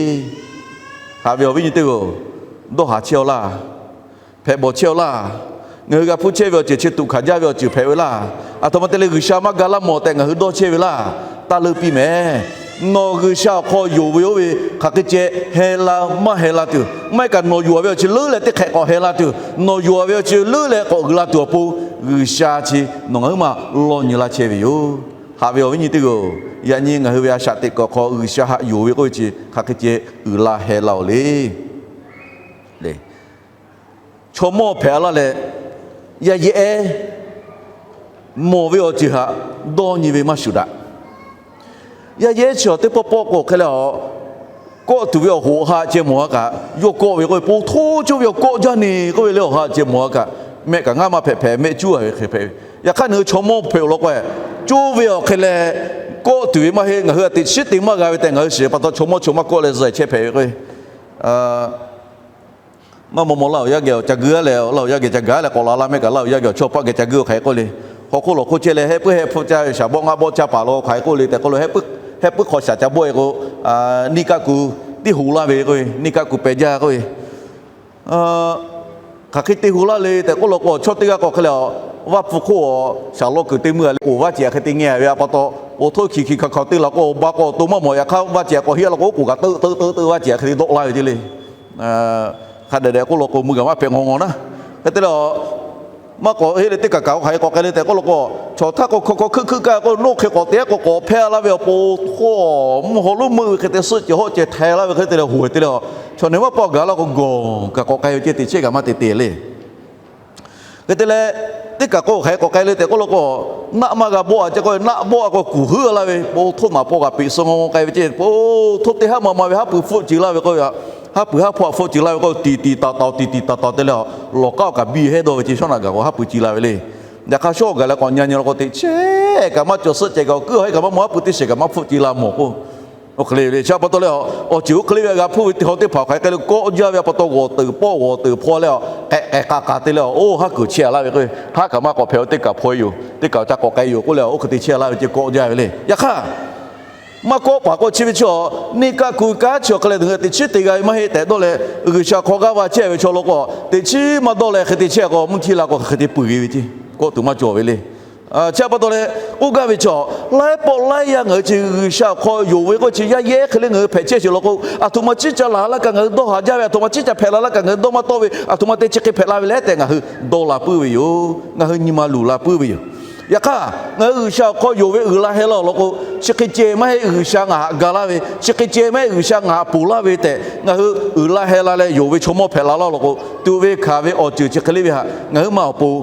Haꞈ ve awˬ viˉ nyi teˇ-oˬ, dawˇ haˍ chehˇ-aw laˇ. Hpehꞈ bawˬ chehˇ-aw laˇ. Ngaˬ hui g'a hpuˇ chehˇ ve awˬ ceuˬ chi tuꞈ hkanˍ jaˇ ve awˬ ceuˬ hpehꞈ ve laˇ. Aˬ htoꞈ ma te leh G'uiˬsha maˇ ga laˇ mawˬ tehꞈ ngaˬ hui dawˇ chehˇ ve laˇ. Taˇ leuˆ piˇ mehˍ. Nawˬ G'uiˬsha awˬ hk'aw yonˍ ve oˇ ve hk'aˬ hk'e ceh heh la maˇ heh la tuˬ, maˇ heˆ kaꞈ nawˬ yonˍ ve awˬ ceuˬ leuˉ leh teˇ hk'ehꞈ k'awꞈ heh la tuˬ, nawˬ yonˍ ve awˬ ceuˬ leuˉ leh k'awꞈ uiˍ la tuˬ awˬ pon, G'uiˬsha chi nawˬ ngaˬ huiˉ maˬ lawˇ nyi laˇ chehˇ ve yoˬ. Haꞈ ve awˬ viˉ nyi teˇ-oˬ, yaꞈ nyi ngaˬ hui ve a shaꞈ teꞈ kuiˬ awˬ hk'aw G'uiˬsha haꞈ yonˍ ve k'oˆ ve chi hk'aˬ hk'e ceh uiˍ la heh la-oˬ le. Chaw mawˇ hpehꞈ-a laˇ leh, yaˇ yehˉ mawˬ ve awˬ ceuˬ htaꞈ dawˇ nyi ve maˇ shuˍ daꞈ. Yaˇ yehˉ chi awˬ teˇ pawˆ pawˆ k'o hk'e leh a, kawˆ tuˬ ve awˬ hoꞈ haˆ ceh mawˬ-a kaꞈ, yawˇ kawˆ ve k'oˆ ve po htoˇ coˇ ve awˬ kawˆ jaˇ ne k'oˆ ve le awˬ haˆ ceh mawˬ-a kaꞈ, mehˆ kaꞈ ngaˇ maˇ hpehꞈ hpehꞈ mehˆ cuˉ-a ve hk'e hpehꞈ ve. Yaꞈ hk'aˇ ngaˬ hui chaw mawˇ hpehꞈ-oˬ law k'o, coˇ ve awˬ hk'e leh kawˆ tuˬ ve maˇ heˆ. Ngaˬ hui a teꞈ chiˉ te maˇ g'a ve tehꞈ ngaˬ hui shiˍ pa taw chaw mawˇ chaw maˇ kawˆ leh zuhꞈ chehˇ hpehꞈ ve k'o, maˇ maw maw laˇ awˬ yaˇ geh awˬ ca geu-a leh laˇ awˬ yaˇ geh ca gaˬ leh k'awꞈ la laˇ mehˆ kaꞈ laˇ awˬ yaˇ geh awˬ chawˇ paˆ geh ca geu-a hk'aˬ hk'e k'oˆ le. Hk'aw hk'oˆ lawˬ hk'oˆ chehˇ leh hehˆ puiˉ hehˆ hpfuhˆ caˇ ve shaˍ bawˆ ngaˆ bawˆ caˇ paˍ lo hk'aˬ hk'e k'oˆ le tehꞈ k'oˆ lo, hehˆ puiˉ hk'aw shaˍ ca bawˆ-e k'o, neˇ kaˆ ku teˇ ho laˇ ve k'o, neˇ kaˆ ku pehˬ jaˇ k'oˆ ve, hk'aˬ hk'e te ho laˇ le tehꞈ k'oˆ law k'o, chaw teˇ g'aˇ k'o hk'e leh a, vaˇ hpu hk'oˆ a shaˍ lawˇ kuiˬ teˇ meuˇ a leh k'oˍ vaˇ cehˬ hk'e te ngeh ve a pa taw, oˇ htoˇ hkiˬ hkiˬ hkaˬ hkaˬ te la k'o, ba k'o awˬ to maˇ mawˬ. Yaꞈ hk'aˇ vaˇ cehˬ k'awꞈ hiˉ la k'o, oˉ k'oˍ kaꞈ teuˆ teuˆ teuˆ teuˆ vaˇ cehˬ hk'e te dawˆ laˇ ve ceˇ le. Hk'a dehꞈ dehꞈ k'oˆ law k'o, mui gaˬ maˇ hpehꞈ ngaw ngaw naˉ. Hk'e te leh, maˇ k'awꞈ heˆ leh teˇ kaˬ kaˬ k'o hk'aˬ hk'e k'awꞈ k'ai le tehꞈ k'oˆ law k'o, chaw htaˇ k'o hk'aw hk'aw hkuiˆ hkuiˆ kaˇ k'o, noˇ hk'e k'awꞈ te k'o k'awꞈ hpehˇ laˇ ve awˬ pon, hk'oˆ mvuhˇ haw lonˉ meuˆ ve hk'e te suhˆ cehˬ hawˆ cehˬ htaiˍ laˇ ve hk'e te leh hoꞈ te leh, chaw neˬ maˇ pawˆ gaˬ laˇ k'o, gawˬ kaꞈ k'awꞈ k'ai ve ceˇ, teꞈ chehˇ kaꞈ maˇ te te le. Hk'e te leh, teˇ kaꞈ k'o hk'aˬ hk'e k'awꞈ k'ai le tehꞈ k'oˆ law k'o, naˆ maˇ g'a bawˆ-a ceh k'o, naˆ bawˆ-a k'o kuˬ heuˆ laˇ ve, po htoˇ naˍ paw kaꞈ peꞈ suh ngaw ngaw k'ai ve ceˇ, po htoˇ teˇ haˉ ma ma ve haˉ pui hpfuhˆ ce laˇ ve k'o, haˉ pui haˉ hpawˇ hpfuhˆ ce laˇ ve k'o, tiˍ tiˍ taˍ taˍ tiˍ tiˍ taˍ taˍ te leh, lawˬ k'aˉ-oˬ kaꞈ biˇ hehˉ dawˇ ve ceˇ, shawˉ naꞈ gaˬ k'o haˉ pui ce la ve le. Yaꞈ hk'aˇ shawˉ gaˬ leh k'awꞈ nyi nyi law k'o, teꞈ chehˇ kaꞈ maˇ cawˬ, suhˆ cehˬ kaꞈ awˬ kuiˉ awˬ heˆ kaꞈ maˇ mawˬ, haˉ pui teˇ shehˍ kaꞈ maˇ hpfuhˆ ce la mawˬ k'o, oˇ hk'e le le. Chi pa taw leh, awˬ ceuˬ oˇ hk'e le ve g'a hpuˇ ve teˇ hawˉ teˇ hpaˍ hk'aˬ hk'e k'ai le, kawˆ jaˇ ve a pa taw g'awˬ teuꞈ pawˆ g'awˬ teuꞈ hpaw leh, k'ehꞈ k'ehꞈ k'a k'a te leh, oˇ haˉ kuiˬ chehˇ laˇ ve k'o, haˉ kaꞈ maˇ k'awꞈ hpehꞈ-o, teˇ kaꞈ hpaw-e yoˬ, teˇ kaꞈ ca k'awꞈ k'ai yoˬ k'oˆ leh, oˇ hk'e te chehˇ laˇ ve ceˇ kawˆ jaˇ ve le. Yaꞈ hk'aˇ, maˇ kawˆ paˍ k'o chi ve chi a, neˇ kaˆ ku kanˉ chi awˬ hk'e leh teꞈ chiˉ te g'a ve maˇ heˆ tehꞈ dawˇ leh, G'uiˬsha hk'aw g'aˇ va chehˇ ve chaw law k'o, teꞈ chiˉ maˇ dawˇ leh hk'e te chehˇ k'o, mvuhˇ htiˇ la k'o hk'aˬ hk'e te peuˬ-e ve ceˇ, kawˆ tuˬ maˇ cawˬ ve le. Chi pa taw leh, oˇ gaˇ ve chi a, laiˉ pawˆ laiˉ yaˇ ngaˬ hui chi G'uiˬsha awˬ hk'aw yonˍ ve k'o chi yaˇ yehˉ hk'e le ngaˬ hui hpehꞈ chehˇ sheˍ law k'o, aˬ htoꞈ ma ciˉ ca laˬ laˇ kaꞈ ngaˬ hui dawˇ haˍ jaˇ ve, aˬ htoꞈ ma ciˉ ca hpehꞈ la laˇ kaꞈ ngaˬ hui dawˇ maˇ tawˆ ve, aˬ htoꞈ ma te chi hk'e hpehꞈ la ve le tehꞈ ngaˬ hui dawˇ la puiˉ ve yoˬ. Ngaˬ hui nyi ma luˬ la puiˉ ve yoˬ. Yaꞈ hk'aˇ, ngaˬ hui G'uiˬsha awˬ hk'aw yonˍ ve uiˍ la heh la law k'o, chi hk'e ceh maˇ heˆ G'uiˬsha ngaˬ htaꞈ ga laˇ ve, chi hk'e ceh maˇ heˆ G'uiˬsha ngaˬ htaꞈ ponˬ laˇ ve tehꞈ ngaˬ hui uiˍ la heh la leh yonˍ ve chaw mawˇ hpehꞈ la laˇ law k'o, tuꞈ ve hkanˍ ve awˬ ceuˬ chi hk'e le ve htaꞈ ngaˬ huiˉ maˬ awˬ pon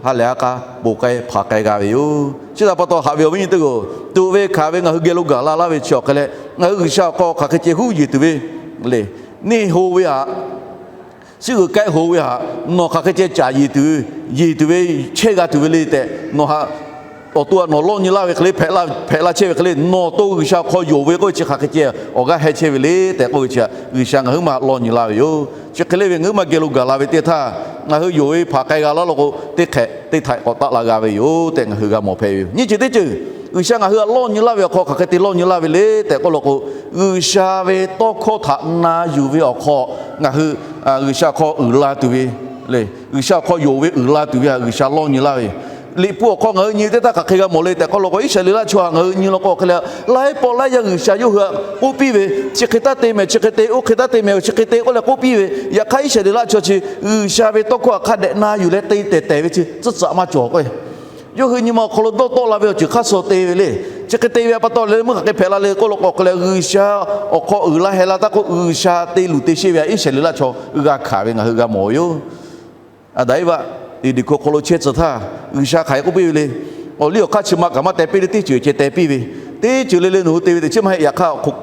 ha lehˬ ha k'a ponˬ k'ai hpanˍ k'ai g'a ve yoˬ. Chi htaꞈ pa taw haꞈ ve awˬ viˉ nyi teˇ g'aˇ-oˬ, tuꞈ ve hkanˍ ve ngaˬ hui geh lo gaˬ la laˇ ve chi awˬ hk'e leh, ngaˬ hui G'uiˬsha awˬ hk'aw hk'aˬ hk'e ceh huˉ yeˬ tuˬ ve le. Neˇ ho ve htaꞈ, suhˉ g'uiˬ k'ai ho ve htaꞈ nawˬ hk'aˬ hk'e ceh caˍ yeˬ tuˬ, yeˬ tuˬ ve, chehˇ g'a tuˬ ve le tehꞈ nawˬ htaꞈ Awˬ to htaꞈ nawˬ lawˇ nyi laˇ ve hk'e le, hpehꞈ la hpehꞈ la chehˇ ve hk'e le, nawˬ to G'uiˬsha awˬ hk'aw yonˍ ve k'oˆ ve chi hk'aˬ hk'e ceh awˬ g'aˇ heh chehˇ ve le tehꞈ k'oˆ ve chi htaꞈ G'uiˬsha ngaˬ huiˉ ma lawˇ nyi laˇ ve yoˬ. Chi hk'e le ve ngaˬ huiˉ ma geh lo gaˬ la ve teˇ htaˇ, ngaˬ hui yonˍ ve hpanˍ k'ai g'a laˇ law k'o, teˇ hk'ehꞈ teˇ htaiꞈ k'awꞈ taˆ la g'a ve yoˬ tehꞈ ngaˬ hui g'a mawˬ hpehꞈ ve yoˬ. Nyiˇ ceuˬ teˇ ceuˬ, G'uiˬsha ngaˬ hui htaꞈ lawˇ nyi laˇ ve awˬ hk'aw hk'aˬ hk'e te lawˇ nyi laˇ ve le tehꞈ k'oˆ law k'o, G'uiˬsha ve tawˇ hkawˇ htaꞈ na yuˬ ve awˬ hk'aw ngaˬ hui G'uiˬsha awˬ hk'aw uiˍ la tuˬ ve le, G'uiˬsha awˬ hk'aw yonˍ ve uiˍ la tuˬ ve htaꞈ G'uiˬsha lawˇ nyi laˇ ve. Liꞈ hpu awˬ hk'aw ngaˬ hui nyi ve teˇ htaˇ hk'aˬ hk'e g'a mawˬ le tehꞈ k'oˆ law k'o, Iˉsaˍreˍlaˆ chaw htaꞈ ngaˬ hui nyi law k'o hk'e le, laiˉ pawˆ laiˉ yaˇ G'uiˬsha yawˇ hui htaꞈ k'oˆ piˇ ve, chi hk'e taˇ te mehˍ, chi hk'e te, oˇ hk'e taˇ te mehˍ, chi hk'e te k'oˆ leh k'oˆ piˇ ve. Yaꞈ hk'aˇ Iˉsaˍreˍlaˆ chaw chi G'uiˬsha ve tawˇ hkawˇ htaꞈ hk'a dehꞈ na yuˬ leh te tehˬ tehˬ ve chi tcuhˉ tcuhꞈ maˇ cawˬ k'o, yawˇ hui nyi ma awˬ hk'aw lo dawˇ tawˆ la ve awˬ ceuˬ hk'aˇ suh te ve le. Chi hk'e te ve pa taw leh meuˇ hk'aˬ hk'e hpehꞈ la le k'oˆ law k'o hk'e le, G'uiˬsha awˬ hk'aw uiˍ la heh la taˇ k'oˆ, G'uiˬsha te luˬ te sheˆ ve htaꞈ Iˉsaˍreˍlaˆ chaw g'a hkanˍ ve ngaˬ hui g'a mawˬ ve yoˬ. Aˍdanˍ Eˇvaꞈ Eˍdenˍ hkoˇ hk'aw lo chehˇ tcuh htaˇ, G'uiˬsha hk'aˬ hk'e k'oˆ piˇ ve le. Awˬ liˇ awˬ hk'aˇ chi ma kaꞈ maˇ teh piˇ le, teˇ ceuˬ ceh teh piˇ ve, teˇ ceuˬ le le nawˬ hui te ve teꞈ chiˉ maˇ heˆ. Yaꞈ hk'aˇ,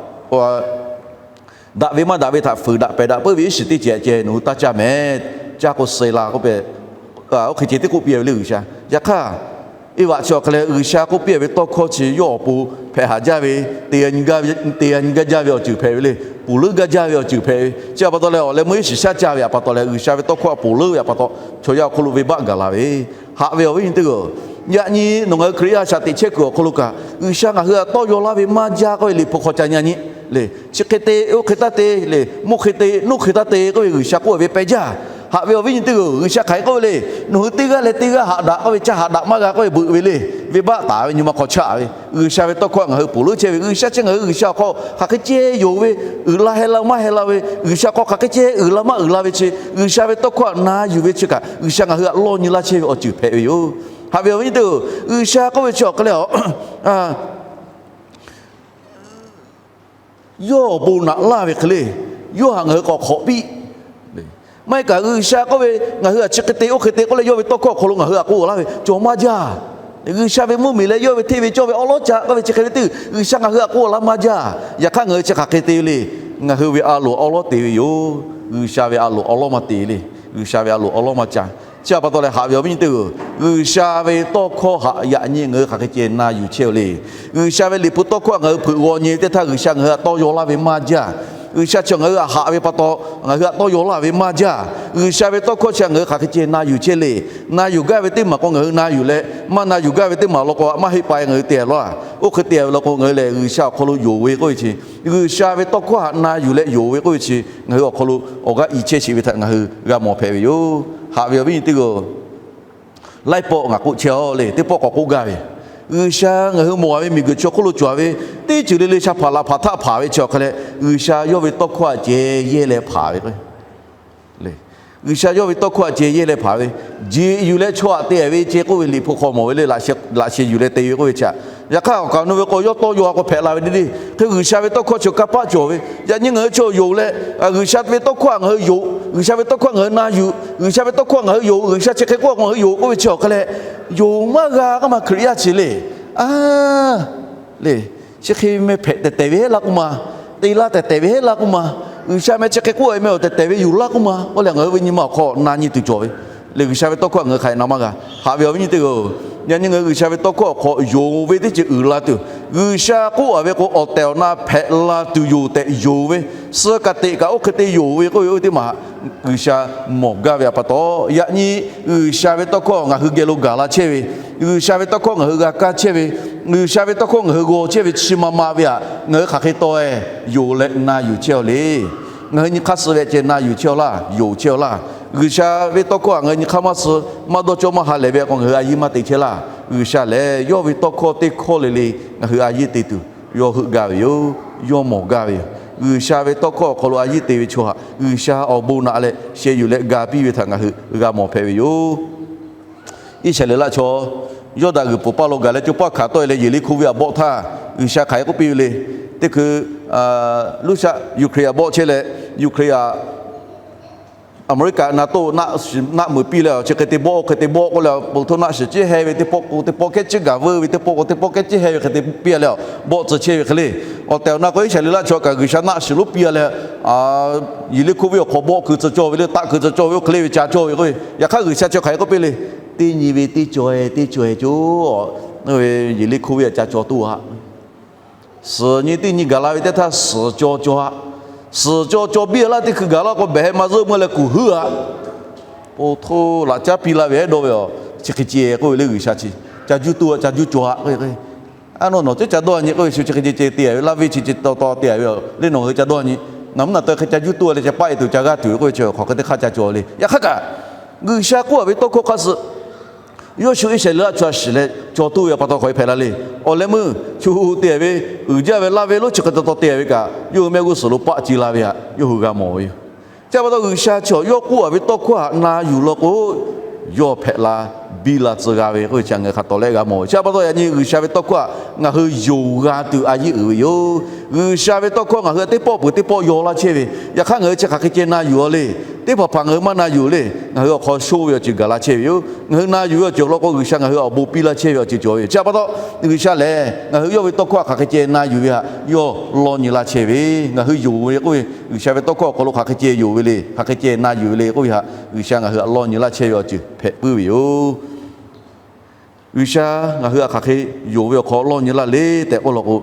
daꞈ ve maˇ daꞈ ve htaꞈ fuiˍ daꞈ pehˬ daꞈ peuˬ ve iˉ shiˍ teˇ ceuˬ ceh nawˬ hui taˇ caˇ mehˍ. Caˇ k'o suh la k'oˆ pehˬ, oˇ hk'e ceh teˇ k'oˆ piˇ ve le G'uiˬsha. Yaꞈ hk'aˇ, Eˇvaꞈ chi awˬ hk'e leh G'uiˬsha k'oˆ piˇ ve tawˇ hkawˇ chi yawˇ awˬ pon hpehꞈ haˍ jaˇ ve, te g'a nyi gaˇ jaˇ ve awˬ ceuˬ hpehꞈ ve le. Ponˬ leuˉ gaˇ jaˇ ve awˬ ceuˬ hpehꞈ ve. Chi htaꞈ pa taw leh awˬ leh meuˇ iˉ shiˍ shaˉ caˇ ve htaꞈ pa taw leh G'uiˬsha ve tawˇ hkawˇ htaꞈ ponˬ leuˉ ve htaꞈ pa taw chaw yaˇ awˬ hk'aw lo venˇbaˆ gaˬ la ve. Haꞈ ve awˬ viˉ nyi teˇ g'aˇ, yaꞈ nyi nawˬ ngaˬ hui Hkriꞈ yaˇ shaꞈ teꞈ chehˇ kuiˬ awˬ hk'aw lo kaꞈ G'uiˬsha ngaˬ hui htaꞈ tawˇ yaw laˇ ve maˇ jaˇ k'oˆ ve liꞈ hpu hk'aw ca nyi nyi le. Chi hk'e te, oˇ hk'e taˇ te le, mvuhˇ hk'e te, nuˇ hk'e taˇ te k'oˆ ve G'uiˬsha k'oˆ ve pehˬ jaˇ. Haꞈ ve awˬ viˉ nyi teˇ g'aˇ, G'uiˬsha hk'aˬ hk'e k'oˆ ve le. Nawˬ hui teˇ g'aˇ leh teˇ g'aˇ haꞈ daꞈ k'oˆ ve, caˇ haꞈ daꞈ maˇ g'a k'oˆ ve beuꞈ ve le. Venˇbaˆ taˍ ve nyi ma hk'aw chaꞈ ve G'uiˬsha ve tawˇ hkawˇ htaꞈ ngaˬ hui ponˬ leuˉ chehˇ ve. G'uiˬsha chi ngaˬ hui G'uiˬsha awˬ hk'aw hk'aˬ hk'e ceh yonˍ ve, uiˍ la heh la maˇ heh la ve, G'uiˬsha hk'aw hk'aˬ hk'e ceh uiˍ la maˇ uiˍ la ve chi, G'uiˬsha ve tawˇ hkawˇ htaꞈ na yuˬ ve chi kaꞈ G'uiˬsha ngaˬ hui htaꞈ lawˇ nyi laˇ chehˇ ve awˬ ceuˬ hpehꞈ ve yoˬ. Haꞈ ve awˬ viˉ nyi teˇ g'aˇ, G'uiˬsha k'oˆ ve chi awˬ hk'e le a yawˇ awˬ bon naꞈ laˇ ve hk'e le, yawˇ htaꞈ ngaˬ hui k'awꞈ hk'awꞈ piˇ. Maˇ heˆ kaꞈ G'uiˬsha k'oˆ ve ngaˬ hui htaꞈ chi hk'e te oˇ hk'e te k'oˆ leh yawˇ ve tawˇ hkawˇ awˬ hk'aw lo ngaˬ hui htaꞈ k'oˆ laˇ ve cawˬ maˇ jaˇ. G'uiˬsha ve mvuhˇmiˬ leh yawˇ ve hteˇ ve cawˇ ve awˉ lawˉ ca k'oˆ ve chi hk'e ve teˇ, G'uiˬsha ngaˬ hui htaꞈ k'oˆ laˇ maˇ jaˇ. Yaꞈ hk'aˇ ngaˬ hui chi hk'aˬ hk'e te ve le. Ngaˬ hui ve a loˍ awˉ lawˉ te ve yoˬ. G'uiˬsha ve a loˍ awˉ lawˉ maˇ te le. G'uiˬsha ve a loˍ awˉ lawˉ maˇ ca. Chi htaꞈ pa taw leh haꞈ ve awˬ viˉ nyi teˇ g'aˇ, G'uiˬsha ve tawˇ hkawˇ htaꞈ yaꞈ nyi ngaˬ hui hk'aˬ hk'e ceh na yuˬ chehˇ ve le. G'uiˬsha ve liꞈ hpu tawˇ hkawˇ htaꞈ ngaˬ hui hpeuꞈ g'aw nyi teˇ htaˇ G'uiˬsha ngaˬ hui htaꞈ tawˇ yaw laˇ ve maˇ jaˇ. G'uiˬsha chi ngaˬ hui htaꞈ haꞈ ve pa taw ngaˬ hui htaꞈ tawˇ yaw laˇ ve maˇ jaˇ. G'uiˬsha ve tawˇ hkawˇ chi htaꞈ ngaˬ hui hk'aˬ hk'e ceh na yuˬ chehˇ le. Na yuˬ gaˇ ve teˇ maˬ k'o ngaˬ hui na yuˬ leh, maˇ na yuˬ gaˇ ve teˇ maˬ law k'o maˇ heˆ pa e ngaˬ hui te laˇ. Oˇ hk'e te ve law k'o ngaˬ hui lehˬ G'uiˬsha awˬ hk'aw lo yonˍ ve k'oˆ ve chi, G'uiˬsha ve tawˇ hkawˇ htaꞈ na yuˬ leh yonˍ ve k'oˆ ve chi ngaˬ hui awˬ hk'aw lo awˬ g'aˇ i chehˇ sheˍ ve htaꞈ ngaˬ hui g'a mawˬ hpehꞈ ve yoˬ. Haꞈ ve awˬ viˉ nyi teˇ g'aˇ, laiˉ pawˆ ngaˬ k'oˆ chehˇ a le, teˇ pawˆ k'awꞈ k'oˆ gaˇ ve, G'uiˬsha ngaˬ hui mawˬ ve miˬguiˬ chi awˬ hk'oˆ lo cawˬ ve teˇ ceuˬ le le sha hpaˍ laꞈ hpaˍ htaˆ hpaˍ ve chi awˬ hk'e leh, G'uiˬsha yawˇ ve tawˇ hkawˇ htaꞈ ceh yehˇ leh hpaˍ ve k'o G'uiˬsha yawˇ ve tawˇ hkawˇ htaꞈ ceh yehˇ leh hpaˍ ve, jeꞈ yuˬ leh chaw htaꞈ te ve ceh k'oˆ ve liꞈ hpu hk'aw mawˬ ve le. Laꞈ sheh yuˬ leh te ve k'oˆ ve chi htaꞈ, yaꞈ hk'aˇ awˬ kaˍ awˬ nu ve k'o yawˇ tawˇ yaw a k'o hpehꞈ la ve le le. Hk'e G'uiˬsha ve tawˇ hkawˇ chi kanˇ paˆ cawˬ ve, yaꞈ nyi ngaˬ hui chaw yonˍ leh, G'uiˬsha ve tawˇ hkawˇ htaꞈ ngaˬ hui yonˍ, G'uiˬsha ve tawˇ hkawˇ htaꞈ ngaˬ hui na yuˬ, G'uiˬsha ve tawˇ hkawˇ htaꞈ ngaˬ hui yonˍ, G'uiˬsha chi hk'e k'oˆ a k'o ngaˬ hui yonˍ k'oˆ ve chi awˬ hk'e leh, yonˍ maˇ g'a k'oˆ ma Hkriꞈ yaˇ chi le. A le, chi hk'e meh hpehꞈ tehˬ tehˬ ve heˆ laˇ k'oˆ ma, te laˇ tehˬ tehˬ ve heˆ laˇ k'oˆ ma, G'uiˬsha meh chi hk'e k'oˆ a meh awˬ tehˬ tehˬ ve yoˬ laˇ k'oˆ ma k'oˆ leh ngaˬ hui ve nyi ma awˬ hk'aw na nyi tuˬ cawˬ ve le. G'uiˬsha ve tawˇ hkawˇ htaꞈ ngaˬ hui hk'aˬ hk'e na maˇ g'a. Haꞈ ve awˬ viˉ nyi teˇ g'aˇ, yaꞈ nyi ngaˬ hui G'uiˬsha ve tawˇ hkawˇ awˬ hk'aw yonˍ ve teˇ ceuˬ uiˍ la tuˬ, G'uiˬsha k'oˆ a ve k'o awˬ tehˬ awˬ na hpehꞈ la tuˬ yoˬ tehꞈ yonˍ ve, suh kaꞈ teꞈ kaꞈ oˇ hk'e te yonˍ ve k'oˆ ve oˇ ve teˇ maˬ G'uiˬsha mawˬ gaˇ ve htaꞈ pa taw, yaꞈ nyi G'uiˬsha ve tawˇ hkawˇ ngaˬ hui geh lo gaˬ la chehˇ ve, G'uiˬsha ve tawˇ hkawˇ ngaˬ hui g'a kaˇ chehˇ ve, G'uiˬsha ve tawˇ hkawˇ ngaˬ hui g'aw chehˇ ve chi ma ma ve htaꞈ ngaˬ hui hk'aˬ hk'e taw e yonˍ leh na yuˬ chehˇ a le. Ngaˬ hui nyi hk'aˇ suh ve ceh na yuˬ chehˇ a laˇ, yonˍ chehˇ a laˇ. G'uiˬsha ve tawˇ hkawˇ htaꞈ ngaˬ hui nyi hk'aˇ maˇ suh, maˇ dawˇ cawˇ maˇ ha lehˬ ve k'o ngaˬ hui a yiˇ maˇ te chehˇ laˇ. G'uiˬsha lehˬ yawˇ ve tawˇ hkawˇ teˇ hkawˇ le le ngaˬ hui a yiˇ te tuˬ yawˇ heuˆ gaˇ ve yoˬ. Yawˇ mawˬ gaˇ ve yoˬ. G'uiˬsha ve tawˇ hkawˇ awˬ hk'aw lo a yiˇ te ve chaw htaꞈ G'uiˬsha awˬ bon naꞈ leh sheh yuˬ leh ga piˇ ve htaꞈ ngaˬ hui g'a mawˬ hpehꞈ ve yoˬ. Iˉsaˍreˍlaˆ chaw Yawˇdanˍ g'uiˬ pfuhˍ paˇ lo gaˬ leh co paˇ hkanˍ tawˆ e leh Yeˍriˆhkoˇ venˇ htaꞈ bawˆ htaˇ, G'uiˬsha hk'aˬ hk'e k'oˆ piˇ ve le. Teˇ hkui Russia Ukraine htaꞈ bawˆ chehˇ leh, Ukraine htaꞈ America NATO naˆ meuˍ piˇ leh, chi hk'e te bawˆ, hk'e te bawˆ k'oˆ leh, po htoˇ naˆ shiˍ ciˉ heh ve teˇ pawˆ k'o teˇ pawˆ kehˉ ciˉ gaˬ veuˇ ve, teˇ pawˆ k'o teˇ pawˆ kehˉ ciˉ heh ve hk'e te piˇ leh, bawˆ tcuh chehˇ ve hk'e le. Awˬ tehˬ awˬ na k'o Iˉsaˍreˍlaˆ chaw kaꞈ G'uiˬsha naˆ shiˍ lonˉ piˇ leh, Yeˍriˆhkoˇ venˇ awˬ hk'aw bawˆ keu tcuh cawˇ ve le, taˆ keu tcuh cawˇ ve, oˇ hk'e le ve ca cawˇ ve k'o, yaꞈ hk'aˇ G'uiˬsha chi hk'aˬ hk'e k'oˆ piˇ le. Teˇ nyi ve teˇ caweh teˇ caweh cawˇ Yeˍriˆhkoˇ venˇ aꞈ ca caw toˇ-a. Suhˍ nyi teˇ nyi gaˬ la ve teˇ htaˇ, suhˍ caw caw-a. Suhˍ caw caw biˇ laˇ teˇ hkui gaˬ laˇ k'o, behˬ heh ma zuhˆ meuˇ leh kuˬ huiˉ-a. Oˇ htoˇ laꞈ caˉ piˇ laˇ ve ehˉ dawˇ ve aˬ, chi hk'e ceh k'oˆ ve le G'uiˬsha chi. Ca juˇ toˇ-a, ca juˇ caw-a k'oˆ ve. A, nawˬ nawˬ ceh ca dawˇ-a nyi k'oˆ ve, shu chi hk'e ceh ceh te-a ve, laˇ venˇ chi ceh taw taw te-a ve le, nawˬ ngaˬ hui ca dawˇ-a nyi. Ngaˬ mvuhˇ naꞈ taweh hk'e ca juˇ toˇ-a leh ca paˆ-e tuˬ ca g'aˇ tuˬ ve k'oˆ ve chi hk'aˬ hk'e teˇ hk'aˇ ca caw le. Yaꞈ hk'aˇ kaꞈ, G'uiˬsha k'oˆ-a ve tawˇ hkawˇ hk'aˇ suh Yawˇshuˆ Iˉsaˍreˍlaˆ chaw a shiˍ leh caw toˇ ve pa taw hk'aˬ hk'e hpehꞈ la le. Awˬ leh meuˇ chu te-a ve, uiˍ jaˇ ve laˇ venˇ lonˉ chi hk'e taw taw te-a ve kaꞈ, yawˇ hui mehˆ g'uˇ suhˍ lo paˆ ce la ve htaꞈ yawˇ hui g'a mawˬ ve yoˬ. Chi pa taw G'uiˬsha chaw yawˇ k'oˆ-a ve tawˇ hkawˇ htaꞈ na yuˬ law k'o, yawˇ hpehꞈ la biˇ la tcuh g'a ve k'oˆ ve chi ngaˬ hui hk'a tawˍ lehˆ g'a mawˬ ve. Chi pa taw yaꞈ nyi G'uiˬsha ve tawˇ hkawˇ htaꞈ ngaˬ hui yonˍ g'a tuˬ a yeˇ uiˍ ve yoˬ. G'uiˬsha ve tawˇ hkawˇ ngaˬ hui teˇ pawˆ peuˬ teˇ pawˆ yaw laˇ chehˇ ve, yaꞈ hk'aˇ ngaˬ hui chi hk'aˬ hk'e ceh na yuˬ-a le. Teˇ hpaˍ hpaˍ ngaˬ hui maˇ na yuˬ le. Ngaˬ hui awˬ hk'aw shoˇ ve awˬ ceuˬ gaˬ la chehˇ ve yoˬ. Ngaˬ hui na yuˬ ve awˬ ceuˬ awˬ lawn k'o, G'uiˬsha ngaˬ hui awˬ bon piˇ laˇ chehˇ ve awˬ ceuˬ cawˬ ve yoˬ. Chi pa taw, G'uiˬsha lehˬ ngaˬ hui yawˇ ve tawˇ hkawˇ htaꞈ hk'aˬ hk'e ceh na yuˬ ve htaꞈ yawˇ lawˇ nyi laˇ chehˇ ve, ngaˬ hui yonˍ ve k'oˆ ve, G'uiˬsha ve tawˇ hkawˇ awˬ hk'aw lo hk'aˬ hk'e ceh yonˍ ve le, hk'aˬ hk'e ceh na yuˬ ve le k'oˆ ve htaꞈ G'uiˬsha ngaˬ hui htaꞈ lawˇ nyi laˇ chehˇ ve awˬ ceuˬ hpehꞈ puiˉ ve yoˬ. G'uiˬsha ngaˬ hui htaꞈ hk'aˬ hk'e yonˍ ve awˬ hk'aw lawˇ nyi laˇ le tehꞈ k'oˆ law k'o,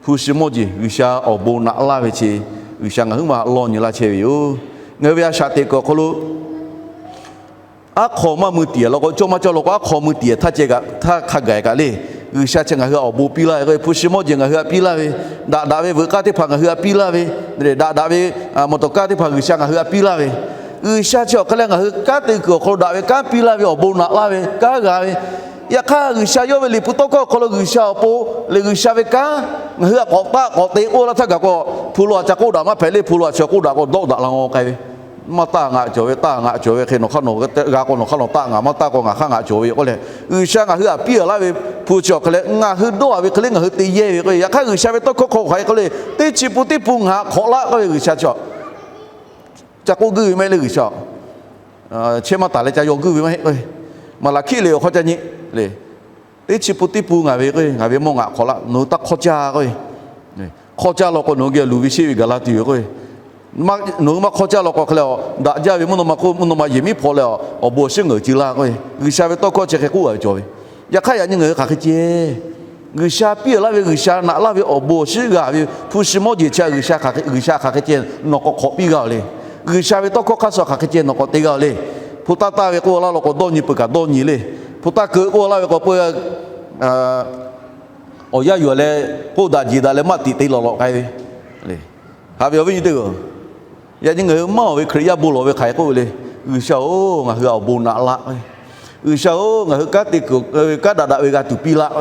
hpu shi mawˇ jeˬ G'uiˬsha awˬ bon naꞈ laˇ ve chi, G'uiˬsha ngaˬ huiˉ ma lawˇ nyi laˇ chehˇ ve yoˬ. Ngaˬ hui ve a shaꞈ teꞈ kuiˬ awˬ hk'aw lo aˉ hk'aw maˇ mui tiˍ-a law k'o, cawˇ maˇ cawˇ law k'o, aˉ hk'aw mui tiˍ htaˇ ceh kaꞈ htaˇ hk'a gaˬ kaꞈ le. G'uiˬsha chi ngaˬ hui htaꞈ awˬ bon piˇ laˇ ve k'o, hpu shi mawˇ jeˬ ngaˬ hui htaꞈ piˇ laˇ ve, daꞈ daꞈ ve veuꞈ k'aˇ teˇ hpaˍ ngaˬ hui htaꞈ piˇ laˇ ve, daꞈ daꞈ ve mawˬ tawˍ kaˇ teˇ hpaˍ G'uiˬsha ngaˬ hui htaꞈ piˇ laˇ ve, G'uiˬsha chi awˬ hk'aˇ lehˬ ngaˬ hui kanˉ te kuiˬ awˬ hk'aw lo daꞈ ve kanˉ piˇ laˇ ve, awˬ bon naꞈ laˇ ve, kanˉ g'a ve. Yaꞈ hk'aˇ G'uiˬsha yawˇ ve liꞈ hpu tawˇ hkawˇ awˬ hk'aw lo G'uiˬsha awˬ pon leh G'uiˬsha ve kanˉ ngaˬ hui htaꞈ k'awꞈ taˆ k'awꞈ te k'oˆ laˇ htaˇ gaˬ k'o, hpu lo htaꞈ ca k'oˆ daꞈ maˇ hpehꞈ le. Hpu lo htaꞈ ca k'oˆ daꞈ k'o dawˆ daꞈ la ngaw k'ai ve. Maˇ taˆ ngaꞈ cawˬ ve, taˆ ngaꞈ cawˬ ve hk'e nawˬ hk'aˇ nawˬ g'a k'o nawˬ hk'aˇ nawˬ taˆ ngaꞈ, maˇ taˆ k'o ngaˬ hk'aˇ ngaꞈ cawˬ ve yoˬ k'oˆ leh, G'uiˬsha ngaˬ hui htaꞈ piˇ-a laˇ ve hpu chi awˬ hk'aˇ lehˬ ngaˬ hui dawˇ-a ve hk'e le ngaˬ hui te yehˇ ve k'o, yaꞈ hk'aˇ G'uiˬsha ve tawˇ hkawˇ hk'aw hk'aˬ hk'e k'oˆ le, teˇ chi pun teˇ pun ngaˬ htaꞈ hk'awꞈ laˇ k'oˆ ve G'uiˬsha chi awˬ ca k'oˆ guiˇ ve maˇ heˆ le G'uiˬsha. Chehˇ maˇ taˍ leh ca yaw guiˇ ve maˇ heˆ k'o, Maˍlaˍhkiˆ liꞈ awˬ hk'aw ca nyi le. Teˇ chi pun teˇ pun ngaˬ ve k'o, ngaˬ ve mawˇ ngaꞈ hk'awꞈ laˇ, nawˬ hui taˇ hk'awˇ caˇ k'o, hk'awˇ caˇ law k'o nawˬ hui geh luˬ ve sheˆ ve gaˬ la tuˬ yoˬ k'o, nawˬ hui maˇ hk'awˇ caˇ law k'o hk'e leh, daꞈ jaˇ ve mvuhˇ naw ma hk'oˆ mvuhˇ naw ma yehˬ miˉ hpawꞈ leh, awˬ bon awˬ shinˉ ngaˬ hui ci laˇ k'o, G'uiˬsha ve tawˇ hkawˇ chi hk'e k'oˆ-a ve cawˬ ve. Yaꞈ hk'aˇ yaꞈ nyi ngaˬ hui hk'aˬ hk'e ceh G'uiˬsha piˇ-a laˇ ve, G'uiˬsha naꞈ laˇ ve awˬ bon awˬ shinˉ g'a ve hpu shi mawˇ jeˬ chi htaꞈ G'uiˬsha hk'aˬ hk'e ceh nawˬ k'awꞈ hk'awꞈ piˇ g'a-oˬ le. G'uiˬsha ve tawˇ hkawˇ hk'aˇ suh hk'aˬ hk'e ceh nawˬ k'awꞈ te g'a-oˬ le. Hpu taˇ taˇ ve k'oˆ laˇ law k'o dawˇ nyi peuˬ kaꞈ dawˇ nyi le. Hpu taˇ keu k'oˆ laˇ ve k'o peuˬ awˬ yanˇ yuˬ leh k'oˆ daꞈ jeˬ daꞈ leh maˇ tiꞈ te lawꞈ lawꞈ k'ai ve. Haꞈ ve awˬ viˉ nyi teˇ-oˬ, yaꞈ nyi ngaˬ hui maˇ-oˬ ve Hkriꞈ yaˇ bon lawˬ ve hk'aˬ hk'e k'oˆ ve le. G'uiˬsha-oˬ, ngaˬ hui awˬ bon naꞈ laˇ. G'uiˬsha-oˬ, ngaˬ hui kanˉ te kuiˬ kanˉ daꞈ daꞈ ve g'a tuˬ piˇ laˇ.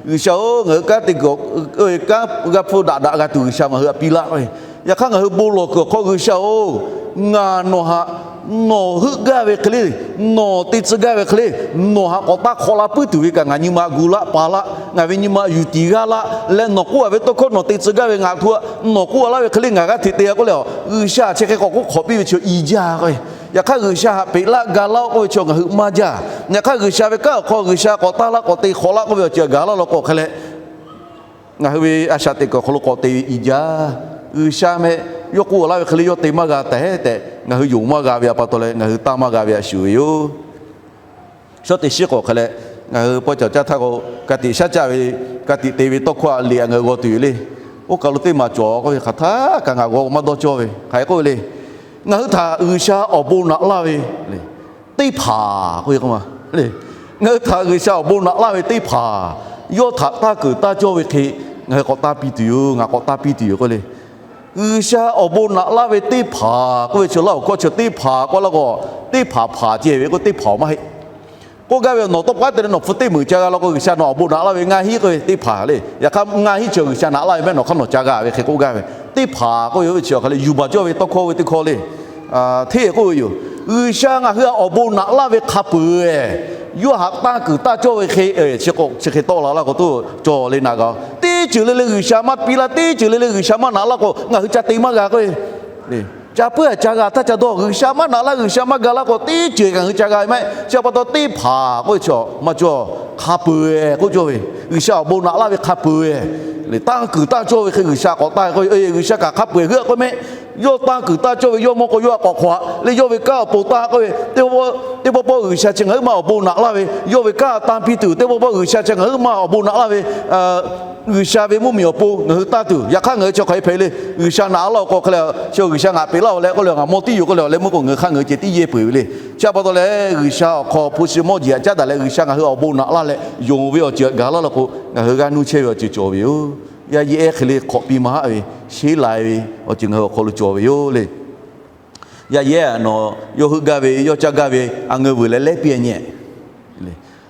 G'uiˬsha-oˬ, ngaˬ hui kanˉ te kuiˬ kanˉ g'a hpu daꞈ daꞈ g'a tuˬ G'uiˬsha ngaˬ hui htaꞈ piˇ laˇ. Yaꞈ hk'aˇ ngaˬ hui bon lawˬ kuiˬ awˬ hk'aw G'uiˬsha-oˬ, ngaˬ nawˬ htaꞈ nawˬ heuˆ gaˇ ve hk'e le, nawˬ te tcuh gaˇ ve hk'e le, nawˬ htaꞈ k'awꞈ taˇ hk'awꞈ la puiˉ tuˬ ve kaꞈ ngaˬ nyi ma gu laˇ pa laˇ, ngaˬ ve nyi ma yuˬ tiˍ g'a laˇ leh nawˬ k'oˆ-a ve tawˇ hkawˇ nawˬ te tcuh gaˇ ve ngaˬ htaꞈ nawˬ k'oˆ-a laˇ ve hk'e le ngaˬ g'aˇ hteꞈ te-a k'oˆ leh, G'uiˬsha chi hk'e k'awꞈ k'oˆ hk'awꞈ piˇ ve chi i jaˇ k'o, yaꞈ hk'aˇ G'uiˬsha htaꞈ peꞈ laˇ ga laˇ-oˆ k'oˆ ve chi ngaˬ hui maˇ jaˇ. Yaꞈ hk'aˇ G'uiˬsha ve kanˉ awˬ hk'aw G'uiˬsha k'awꞈ taˇ laˇ k'awꞈ te hk'awꞈ laˇ k'oˆ ve awˬ ceuˬ gaˬ laˇ law k'o hk'e leh, ngaˬ hui ve a shaꞈ teꞈ kuiˬ awˬ hk'aw lo k'awꞈ te ve i jaˇ. G'uiˬsha meh yawˇ k'oˆ laˇ ve hk'e le yawˇ te maˇ g'a tehꞈ tehꞈ ngaˬ hui yonˍ maˇ g'a ve pa taw leh ngaˬ hui taˇ maˇ g'a ve a shuˍ ve yoˬ. Shaw teꞈ shiˉ k'awꞈ hk'e leh, ngaˬ hui pawehˇ cawˬ caˇ htaˇ k'o, ka tiꞈ shaˉ caˆ ve, ka tiꞈ te ve tawˇ hkawˇ a liꞈ htaꞈ ngaˬ hui g'aw tuˬ yoˬ le. Oˇ kaˬ lo teˇ maˬ cawˬ k'oˆ ve hk'aˬ htaˇ kaꞈ ngaˬ g'aw maˇ dawˇ cawˇ ve hk'aˬ hk'e k'oˆ ve le. Ngaˬ hui htaꞈ G'uiˬsha awˬ bon naꞈ laˇ ve teˇ hpaˍ k'oˆ ve k'o ma le. Ngaˬ hui htaꞈ G'uiˬsha awˬ bon naꞈ laˇ ve teˇ hpaˍ, yawˇ htaꞈ taˇ keunˍ taˇ cawˇ ve hk'e ngaˬ hui k'awꞈ taˇ piˇ tuˬ yoˬ, ngaˬ k'awꞈ taˇ piˇ tuˬ yoˬ k'oˆ le. G'uiˬsha awˬ bon naꞈ laˇ ve teˇ hpaˍ k'oˆ ve chi laˇ awˬ hkawˇ chi teˇ hpaˍ k'oˆ laˇ k'o, teˇ hpaˍ hpaˍ ceh ve k'o teˇ hpaˍ-oˬ maˇ heˆ. K'oˆ gaˇ ve nawˬ tawˇ pa te leh nawˬ hpu teˇ meunˍ ca g'a law k'o G'uiˬsha nawˬ awˬ bon naꞈ laˇ ve ngaˇ hinˉ k'oˆ ve teˇ hpaˍ le. Yaꞈ hk'aˇ ngaˇ hinˉ chi G'uiˬsha naꞈ laˇ ve maˇ heˆ, nawˬ hk'aˇ nawˬ ca g'a ve hk'e k'oˆ gaˇ ve teˇ hpaˍ k'oˆ ve chi awˬ hk'aˬ lehˬ yuˬ baˬ cawˇ ve tawˇ hkawˇ ve teˇ hkawˇ le. Hteˇ k'oˆ ve yoˬ. G'uiˬsha ngaˬ hui htaꞈ awˬ bon naꞈ laˇ ve hk'a peuˬ-eˬ, yawˇ htaꞈ taˇ keunˍ taˇ cawˇ ve hk'e chi hk'e tawˆ la laˇ k'o, toˇ cawˬ le naꞈ g'a. Teˇ ceuˬ le le G'uiˬsha maˇ piˇ laˇ, teˇ ceuˬ le le G'uiˬsha maˇ naꞈ laˇ k'o ngaˬ hui ca te maˇ g'a k'o, ca puiˉ-a ca g'a htaˇ ca dawˇ. G'uiˬsha maˇ naꞈ laˇ, G'uiˬsha maˇ ga laˇ k'o teˇ ceuˬ ngaˬ hui ca g'a ve maˇ heˆ. Chi pa taw teˇ hpaˍ k'oˆ ve chi maˇ cawˇ, hk'a peuˬ-eˬ k'oˆ cawˇ ve G'uiˬsha awˬ bon naꞈ laˇ ve hk'a peu-eˬ le, tanˇ kuiˬ tanˇ cawˇ ve hk'e G'uiˬsha k'awꞈ tanˇ k'oˆ ve, G'uiˬsha kaꞈ hk'a peu-eˬ heuˆ k'oˆ meh. Yawˇ tanˇ kuiˬ tanˇ cawˇ ve yawˇ mawˇ k'o yawˇ htaꞈ k'awꞈ hk'awꞈ le, yawˇ ve kanˉ awˬ pon tanˇ k'oˆ ve, teˇ pawˆ pawˆ G'uiˬsha chi ngaˬ huiˉ ma awˬ bon naꞈ laˇ ve, yawˇ ve kanˉ tanˇ piˇ tuˬ, teˇ pawˆ pawˆ G'uiˬsha chi ngaˬ huiˉ ma awˬ bon naꞈ laˇ ve, G'uiˬsha ve mvuhˇmiˬ awˬ pon ngaˬ hui tanˇ tuˬ. Yaꞈ hk'aˇ ngaˬ hui chi hk'aˬ hk'e hpehꞈ le, G'uiˬsha naꞈ laˇ-oˬ k'o hk'e le, chi G'uiˬsha ngaˬ peꞈ laˇ-oˬ leh k'oˆ le, ngaˬ mawˇ tiˉ yoˬ k'oˆ le, awˬ leh meuˇ k'o ngaˬ hui hk'aˇ ngaˬ hui ceh tiˉ yehˇ peuˬ ve le. Chi pa taw leh G'uiˬsha awˬ hk'aw hpu shi mawˇ jeˬ htaꞈ caˉ daꞈ leh G'uiˬsha ngaˬ hui awˬ bon naꞈ laˇ leh yonˍ ve awˬ ceuˬ htaꞈ gaˬ laˇ law k'o, ngaˬ hui g'aˇ nuˇ chehˇ ve awˬ ceuˬ cawˬ ve yoˬ. Yaˇ yehˉ hk'e le hk'awꞈ piˇ maˇ haˆ ve, sheˉ lai ve awˬ ceuˬ ngaˬ hui awˬ hk'aw lo cawˬ ve yoˬ le. Yaˇ yehˉ nawˬ yawˇ heuˆ gaˇ ve, yawˇ caˇ gaˇ ve, a ngeu vuiˬ leh lehˉ piˇ-a nyehˬ.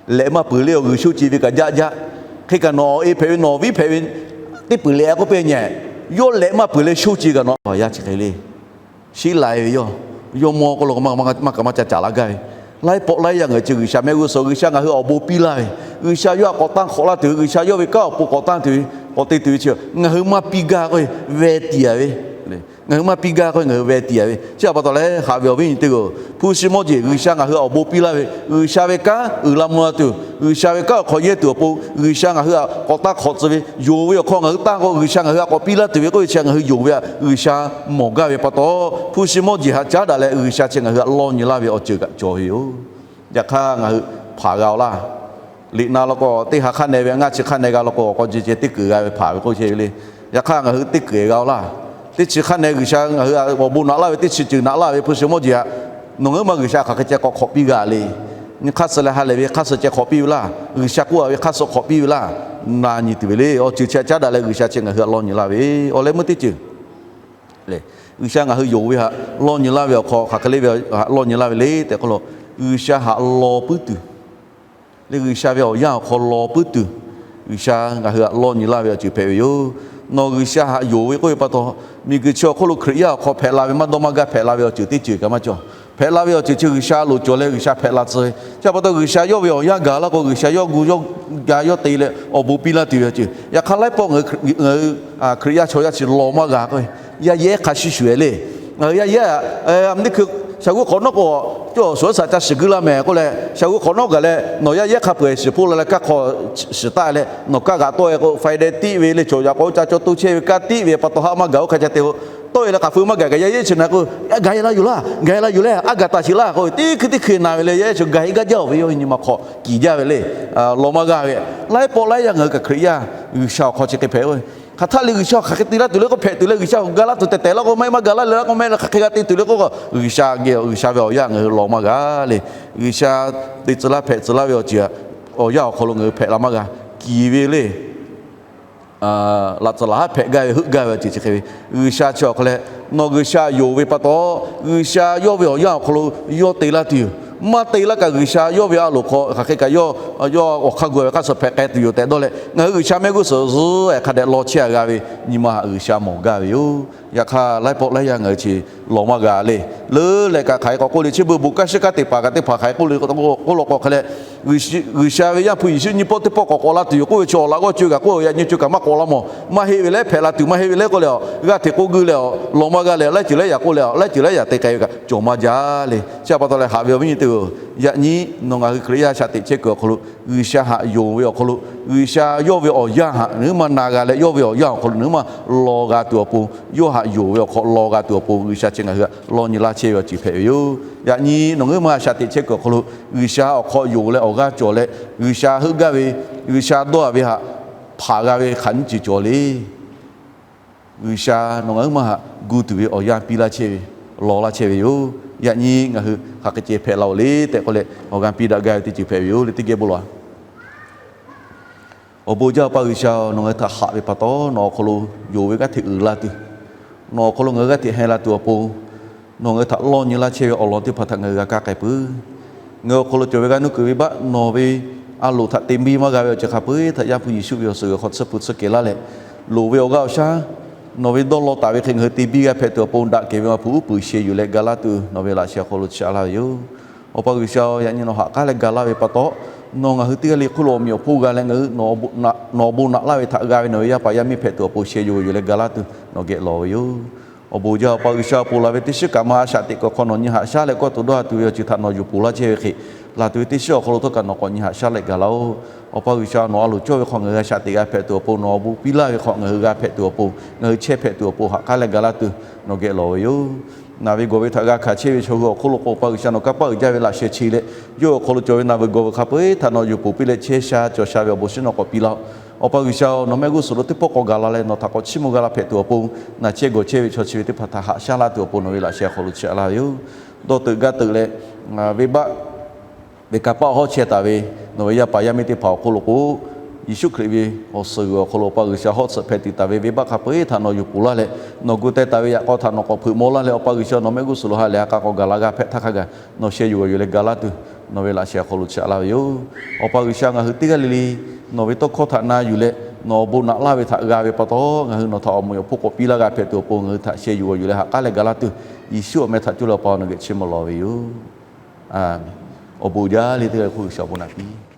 Lehꞈ maˇ peuˬ le, awˬ g'uiˬ sho ce ve kaꞈ jaˆ jaˆ. Hk'e kaꞈ nawˬ awˬ e hpehꞈ ve, nawˬ awˬ viˉ hpehꞈ ve, teˇ peuˬ lehꞈ k'oˆ piˇ-a nyehˬ. Yawˇ lehꞈ maˇ peuˬ leh sho ce kaꞈ nawˬ yaˇ chi hk'e le. Sheˉ lai ve yawˇ, yawˇ mawˇ k'oˆ lo maˇ kaꞈ maˇ ca caˍ laˇ gaˇ ve. Laiˉ pawˆ laiˉ yaˇ ngaˬ hui chi G'uiˬsha mehˆ g'uˇ suhˍ, G'uiˬsha ngaˬ hui awˬ bon piˇ laˇ ve, G'uiˬsha yawˇ htaꞈ k'awꞈ tanˇ hk'awꞈ laˇ tuˬ, G'uiˬsha yawˇ ve kanˉ awˬ pon k'awꞈ tanˇ tuˬ ve, k'awꞈ te tuˬ ve chi ngaˬ hui maˇ piˇ gaˇ k'oˆ ve, veh tiˍ-a ve. Ngaˬ hui maˇ piˇ gaˇ k'oˆ ve, ngaˬ hui veh tiˍ-a ve. Chi pa taw leh haꞈ ve awˬ viˉ nyi teˇ g'aˇ, hpu shi mawˇ jeˬ G'uiˬsha ngaˬ hui awˬ bon piˇ laˇ ve, G'uiˬsha ve kanˉ uiˍ la mvuh la tuˬ, G'uiˬsha ve kanˉ awˬ hk'aw yehˇ tuˬ awˬ pon G'uiˬsha ngaˬ hui htaꞈ k'awꞈ tanˇ hk'awꞈ tcuh ve, yonˍ ve awˬ hk'aw ngaˬ hui tanˇ k'o, G'uiˬsha ngaˬ hui htaꞈ k'awꞈ piˇ laˇ tuˬ ve k'oˆ ve chi ngaˬ hui yonˍ ve htaꞈ G'uiˬsha mawˬ gaˇ ve pa taw, hpu shi mawˇ jeˬ htaꞈ caˉ daꞈ leh G'uiˬsha chi ngaˬ hui htaꞈ lawˇ nyi laˇ ve awˬ ceuˬ kaꞈ cawˬ ve yoˬ. Yaꞈ hk'aˇ ngaˬ hui hpanˍ g'a-oˬ laˇ. Liꞈ na law k'o, teˇ ha hk'aˇ neh ve, ngaˇ chi hk'aˇ neh g'a law k'o, awˬ k'aw ji ceh teˇ kuiˬ g'a ve hpanˍ ve k'oˆ chehˇ ve le. Yaꞈ hk'aˇ ngaˬ hui teˇ kuiˬ g'a-oˬ laˇ. Teˇ chi hk'aˇ neh G'uiˬsha ngaˬ hui awˬ bon naꞈ laˇ ve teˇ chi ceuˬ naꞈ laˇ ve hpu shi mawˇ jeˬ htaꞈ nawˬ ngaˬ huiˉ ma G'uiˬsha hk'aˬ hk'e ceh k'awꞈ hk'awꞈ piˇ g'a le. Nyi hk'aˇ suh leh ha lehˬ ve hk'aˇ suh ceh hk'awꞈ piˇ ve laˇ. G'uiˬsha k'oˆ-a ve hk'aˇ suh hk'awꞈ piˇ ve laˇ. Na nyi tuˬ ve le. Awˬ ceuˬ chi htaꞈ caˉ daꞈ leh G'uiˬsha chi ngaˬ hui htaꞈ lawˇ nyi laˇ ve, awˬ leh meuˇ teˇ ceuˬ le. G'uiˬsha ngaˬ hui yonˍ ve htaꞈ lawˇ nyi laˇ ve awˬ hk'aw hk'aˬ hk'e le ve htaꞈ lawˇ nyi laˇ ve le tehꞈ k'oˆ lo, G'uiˬsha htaꞈ law puiˉ tuˬ le, G'uiˬsha ve awˬ yanˇ awˬ hk'aw law puiˉ tuˬ, G'uiˬsha ngaˬ hui htaꞈ lawˇ nyi laˇ ve awˬ ceuˬ hpehꞈ ve yoˬ. Nawˬ G'uiˬsha htaꞈ yonˍ ve k'oˆ ve pa taw, miˬguiˬ chi awˬ hk'oˆ lo Hkriꞈ yaˇ awˬ hk'aw hpehꞈ la ve maˇ dawˇ maˇ gaˇ hpehꞈ la ve awˬ ceuˬ teˇ ceuˬ kaꞈ maˇ cawˬ. Hpehꞈ la ve awˬ ceuˬ chi G'uiˬsha loˍ cawˬ leh G'uiˬsha hpehꞈ la tcuh ve. Chi pa taw G'uiˬsha yawˇ ve awˬ yanˇ gaˬ laˇ k'o, G'uiˬsha yawˇ gu yawˇ ga yawˇ te leh awˬ bon piˇ laˇ tuˬ ve awˬ ceuˬ. Yaꞈ hk'aˇ laiˉ pawˆ ngaˬ hui Hkriꞈ yaˇ chaw yaˇ chi law maˇ g'a k'o, yaˇ yehˉ hk'a shuˍ shuˍ-e le. Ngaˬ hui yaˇ yehˉ a, a, teˇ hkui shaˍ g'uˇ hk'awꞈ nawˉ k'o, cawˇ shuˍ a shaˍ ca shiˍ guiˇ laˇ mehˍ k'oˆ leh, shaˍ g'uˇ hk'awꞈ nawˉ gaˬ leh nawˬ yaˇ yehˉ hk'a peu-eˬ shiˍ hpoˆ la leh kaˇ hk'aw shiˍ taˆ leh nawˬ kaˇ g'aꞈ tawˆ-e k'o, faˍ dehꞈ tiˆ ve le, chaw yaꞈ k'aw ca caw to chehˇ ve kaˇ tiˆ ve pa taw haˆ maˇ gaˬ-oˬ hk'a ca te-o. Tawˆ-e leh hk'aˬ hpui maˇ gaˬ kaꞈ yaˇ yehˉ chi na k'o, gaˬ-e la yoˬ laˇ, gaˬ-e la yoˬ leh a gaˬ taˍ sheˍ laˇ k'o, teˇ hkui teˇ hkui na ve le, yaˇ yehˉ chi gaˬ-e gaˇ jaˇ-oˬ ve, yawˇ nyi ma hk'aw kiˬ jaˇ ve le. Lawˬ maˇ g'a ve, laiˉ pawˆ laiˉ yaˇ ngaˬ hui kaꞈ Hkriꞈ yaˇ G'uiˬsha awˬ hk'aw chi hk'e hpehꞈ-o. Hk'aˬ htaˆ le G'uiˬsha hk'aˬ hk'e te laˇ tuˬ le k'oˆ hpehꞈ tuˬ leh, G'uiˬsha awˬ ga laˇ tuˬ tehˬ tehˬ laˇ k'o, maˇ heˆ maˇ ga laˇ leh laˇ k'o, maˇ heˆ leh hk'aˬ hk'e g'a te tuˬ le k'oˆ k'o, G'uiˬsha geh G'uiˬsha ve awˬ yanˇ ngaˬ hui lawˬ maˇ g'a le. G'uiˬsha te tcuh laˇ hpehꞈ tcuh laˇ ve awˬ ceuˬ awˬ yanˇ awˬ hk'aw lo ngaˬ hui hpehꞈ la maˇ g'a. Kiˬ ve le. Laꞈ tcuhˍ laꞈ haˉ hpehꞈ gaˇ ve heuˆ gaˇ ve awˬ ceuˬ chi hk'e ve, G'uiˬsha chi awˬ hk'aw leh nawˬ G'uiˬsha yonˍ ve pa taw, G'uiˬsha yawˇ ve awˬ yanˇ awˬ hk'aw lo yawˇ te laˇ tuˬ yoˬ. Maˇ te laˇ kaꞈ G'uiˬsha yawˇ ve a loˍ hk'aw hk'aˬ hk'e kaꞈ yawˇ, yawˇ awˬ hk'aˇ gu-a ve hk'aˇ suh hpehꞈ k'ai tuˬ yoˬ tehꞈ dawˇ leh, ngaˬ hui G'uiˬsha mehˆ g'uˇ suhˍ zuhˉ-e hk'a dehꞈ law chehˇ-a g'a ve nyi ma htaꞈ G'uiˬsha mawˬ gaˇ ve yoˬ. Yaꞈ hk'aˇ laiˉ pawˆ laiˉ yaˇ ngaˬ hui chi lawˬ maˇ g'a le. Leuˉ leh kaꞈ hk'aˬ hk'e k'awꞈ k'oˆ le, chi beuꞈ bon kanˉ shiˉ kanˉ te paˍ kaꞈ teˇ hpaˍ hk'aˬ hk'e k'oˆ le k'oˆ lo k'o hk'e leh, G'uiˬsha ve Yaˇ hpu Yeˍsuˆ nyi pawˆ teˇ pawˆ k'awꞈ k'awꞈ la tuˬ yoˬ k'oˆ ve chi awˬ laꞈ g'awˇ co kaꞈ k'oˆ ve, yaꞈ nyi co kaꞈ maˇ k'awꞈ la mawˬ. Maˇ heˆ ve leh hpehꞈ la tuˬ maˇ heˆ ve leh k'oˆ leh, g'aˇ hteꞈ k'oˆ guiˇ leh, lawˬ maˇ g'a leh, laiˉ ceuˬ laiˉ yaꞈ k'oˆ leh, laiˉ ceuˬ laiˉ yaꞈ te k'ai ve kaꞈ cawˬ maˇ jaˇ le. Chi pa taw leh haꞈ ve awˬ viˉ nyi teˇ-oˬ, yaꞈ nyi nawˬ ngaˬ hui Hkriꞈ yaˇ shaꞈ teꞈ chehˇ kuiˬ awˬ hk'aw lo G'uiˬsha htaꞈ yonˍ ve awˬ hk'aw lo, G'uiˬsha yawˇ ve awˬ yanˇ htaꞈ nawˬ hui maˇ na g'a leh, yawˇ ve awˬ yanˇ awˬ hk'aw lo nawˬ hui maˇ lawˬ g'a tuˬ awˬ pon, yawˇ htaꞈ yonˍ ve awˬ hk'aw lawˬ g'a tuˬ awˬ pon G'uiˬsha chi ngaˬ hui htaꞈ lawˇ nyi laˇ chehˇ ve awˬ ceuˬ hpehꞈ ve yoˬ. Yaꞈ nyi nawˬ ngaˬ huiˉ ma shaꞈ teꞈ chehˇ kuiˬ awˬ hk'aw lo G'uiˬsha awˬ hk'aw yonˍ leh awˬ g'aˇ cawˬ leh, G'uiˬsha heuˆ gaˇ ve, G'uiˬsha dawˇ-a ve htaꞈ hpanˍ g'a ve hk'aˬ nyiˇ ceuˬ cawˬ le. G'uiˬsha nawˬ ngaˬ huiˉ ma htaꞈ gu tuˬ ve awˬ yanˇ piˇ laˇ chehˇ ve, lawˬ laˇ chehˇ ve yoˬ. Yaꞈ nyi ngaˬ hui hk'aˬ hk'e ceh hpehꞈ la-oˬ le tehꞈ k'oˆ leh, awˬ g'aˇ piˇ daꞈ gaˇ ve teˇ ceuˬ hpehꞈ ve yoˬ le. Teˇ geh bon lawˬ-a. Awˬ bon jaˇ Awˬ pa G'uiˬsha-oˬ, nawˬ ngaˬ hui htaꞈ haꞈ ve pa taw, nawˬ awˬ hk'aw lo yonˍ ve g'aˇ hteꞈ uiˍ la tuˬ, nawˬ awˬ hk'aw lo ngaˬ hui g'aˇ hteꞈ heh la tuˬ awˬ pon, nawˬ ngaˬ hui htaꞈ lawˇ nyi laˇ chehˇ ve awˬ lawn teˇ hpaˍ htaꞈ ngaˬ hui g'a kaˇ k'ai peuˬ. Ngaˬ hui awˬ hk'aw lo cawˬ ve g'aˇ nuˇ kuiˬ venˇbaˆ nawˬ ve a loˍ htaꞈ te biˇ maˇ g'a ve awˬ ceuˬ hk'a peu-eˬ htaꞈ Yaˇ hpu Yeˍsuˆ ve awˬ suhˍ awˬ hk'aw tsuhˇ hpu tsuhˇ kehˬ laˇ leh, loˍ ve awˬ g'aˇ awˬ shaˉ nawˬ ve dawˇ law taˍ ve hk'e ngaˬ hui te biˇ g'a hpehꞈ tuˬ awˬ pon, daꞈ kehˬ ve Awˬ ha hpu uˉ peunˍ sheh yuˬ leh ga laˇ tuˬ nawˬ ve laꞈ sheh awˬ hk'aw lo chaꞈ laˇ ve yoˬ. Awˬ pa G'uiˬsha-oˬ, yaꞈ nyi nawˬ haꞈ k'aˉ leh ga laˇ ve pa taw, nawˬ ngaˬ hui teˇ g'aˇ le hk'oˆ lo awˬ meꞈ awˬ hponˇ g'a leh, nawˬ awˬ bon naꞈ laˇ ve htaꞈ g'a ve nawˬ ve yaˇ paˍ yaˇ miˇ hpehꞈ tuˬ awˬ pon sheh yuˬ yuˬ leh ga laˇ tuˬ nawˬ geh lawˬ ve yoˬ. Awˬ bon jaˇ Awˬ pa G'uiˬsha, ponˬ laˬ ve teˇ shiˉ kaꞈ ma a shaꞈ teꞈ kuiˬ awˬ hk'aw nawˬ nyi haꞈ shaˉ leh kawˇ tuˬ dawˇ ha tuˬ ve awˬ ceuˬ htaꞈ nawˬ yuˬ ponˬ laˇ chehˇ ve hk'e, laˬ tuˬ ve teˇ shiˉ awˬ hk'aw lo htawˇ kaꞈ nawˬ k'awꞈ nyi haꞈ shaˉ leh gaˬ laˇ-oˆ. Awˬ pa G'uiˬsha, nawˬ a loˍ cawˇ ve hk'aw ngaˬ hui g'a shaꞈ teꞈ g'a hpehꞈ tuˬ awˬ pon, nawˬ awˬ bon piˇ laˇ ve hk'aw ngaˬ hui g'a hpehꞈ tuˬ awˬ pon, ngaˬ hui chehˇ hpehꞈ tuˬ awˬ pon haꞈ k'aˉ leh ga laˇ tuˬ nawˬ geh lawˬ ve yoˬ. Naˬ ve gawˬ ve htaꞈ g'a hkanˍ chehˇ ve chaw hui awˬ hk'oˆ lo k'o, Awˬ pa G'uiˬsha, nawˬ kanˇ paˆ uiˍ jaˇ ve laꞈ sheh chi leh, yawˇ hui awˬ hk'aw lo cawˬ ve naˬ ve gawˬ ve hk'a peu-eˬ htaꞈ nawˬ yuˬ poˬ piˇ leh chehˇ sha cawˬ sha ve awˬ bon shiˉ nawˬ k'awꞈ piˇ laˇ-oˆ. Awˬ pa G'uiˬsha-oˬ, nawˬ mehˆ g'uˇ suhˍ lo teˇ pawˆ k'awꞈ gaˬ la leh nawˬ htaꞈ k'awꞈ chiˇ mvuh g'a la hpehꞈ tuˬ awˬ pon, naˬ chehˇ gawˬ chehˇ ve chaw chi ve teˇ hpaˍ htaꞈ haꞈ shaˉ laˇ tuˬ awˬ pon nawˬ ve laꞈ sheh awˬ hk'aw lo chiˇ aꞈ laˇ ve yoˬ. Dawˇ teuꞈ gaˇ teuꞈ leh, venˇbaˆ ve kanˇ paˆ hawˉ chehˇ taˍ ve nawˬ ve yaˇ paˍ yaˇ miˇ teˇ hpaˍ awˬ hk'oˆ lo k'o, Yeˍsuˆ Hkriꞈ ve awˬ suhˍ g'uiˬ awˬ hk'aw lo Awˬ pa G'uiˬsha hawˉ tsuhꞈ hpehꞈ tuˬ taˍ ve venˇbaˆ hk'a peu-eˬ htaꞈ nawˬ yuˬ poˬ laˇ leh, nawˬ gu teh taˍ ve yaꞈ k'aw htaꞈ nawˬ k'awꞈ hpeuꞈ maw laˇ leh, Awˬ pa G'uiˬsha, nawˬ mehˆ g'uˇ suhˍ lo ha lehˬ ha k'a k'awꞈ gaˬ la g'a hpehꞈ htaˇ hk'a gaˬ nawˬ sheh yuˬ g'awˬ yuˬ leh ga laˇ tuˬ nawˬ ve laꞈ sheh awˬ hk'aw lo chiˇ aꞈ laˇ ve yoˬ. Awˬ pa G'uiˬsha, ngaˬ hui teˇ g'aˇ le le nawˬ ve tawˇ hkawˇ htaꞈ na yuˬ leh nawˬ awˬ bon naꞈ laˇ ve htaꞈ g'a ve pa taw, ngaˬ hui nawˬ htaꞈ awˬ moˍ awˬ hpon k'awꞈ piˇ laˇ g'a hpehꞈ tuˬ awˬ pon ngaˬ hui htaꞈ sheh yuˬ g'awˬ yuˬ leh ha k'aˉ leh ga laˇ tuˬ, Yeˍsuˆ awˬ meh htaꞈ coˇ leh Awˬ pa nawˬ geh chiˇ mvuh lawˬ ve yoˬ. Awˬ bon jaˇ le teˇ g'aˇ le hk'oˆ G'uiˬsha awˬ bon naꞈ piˇ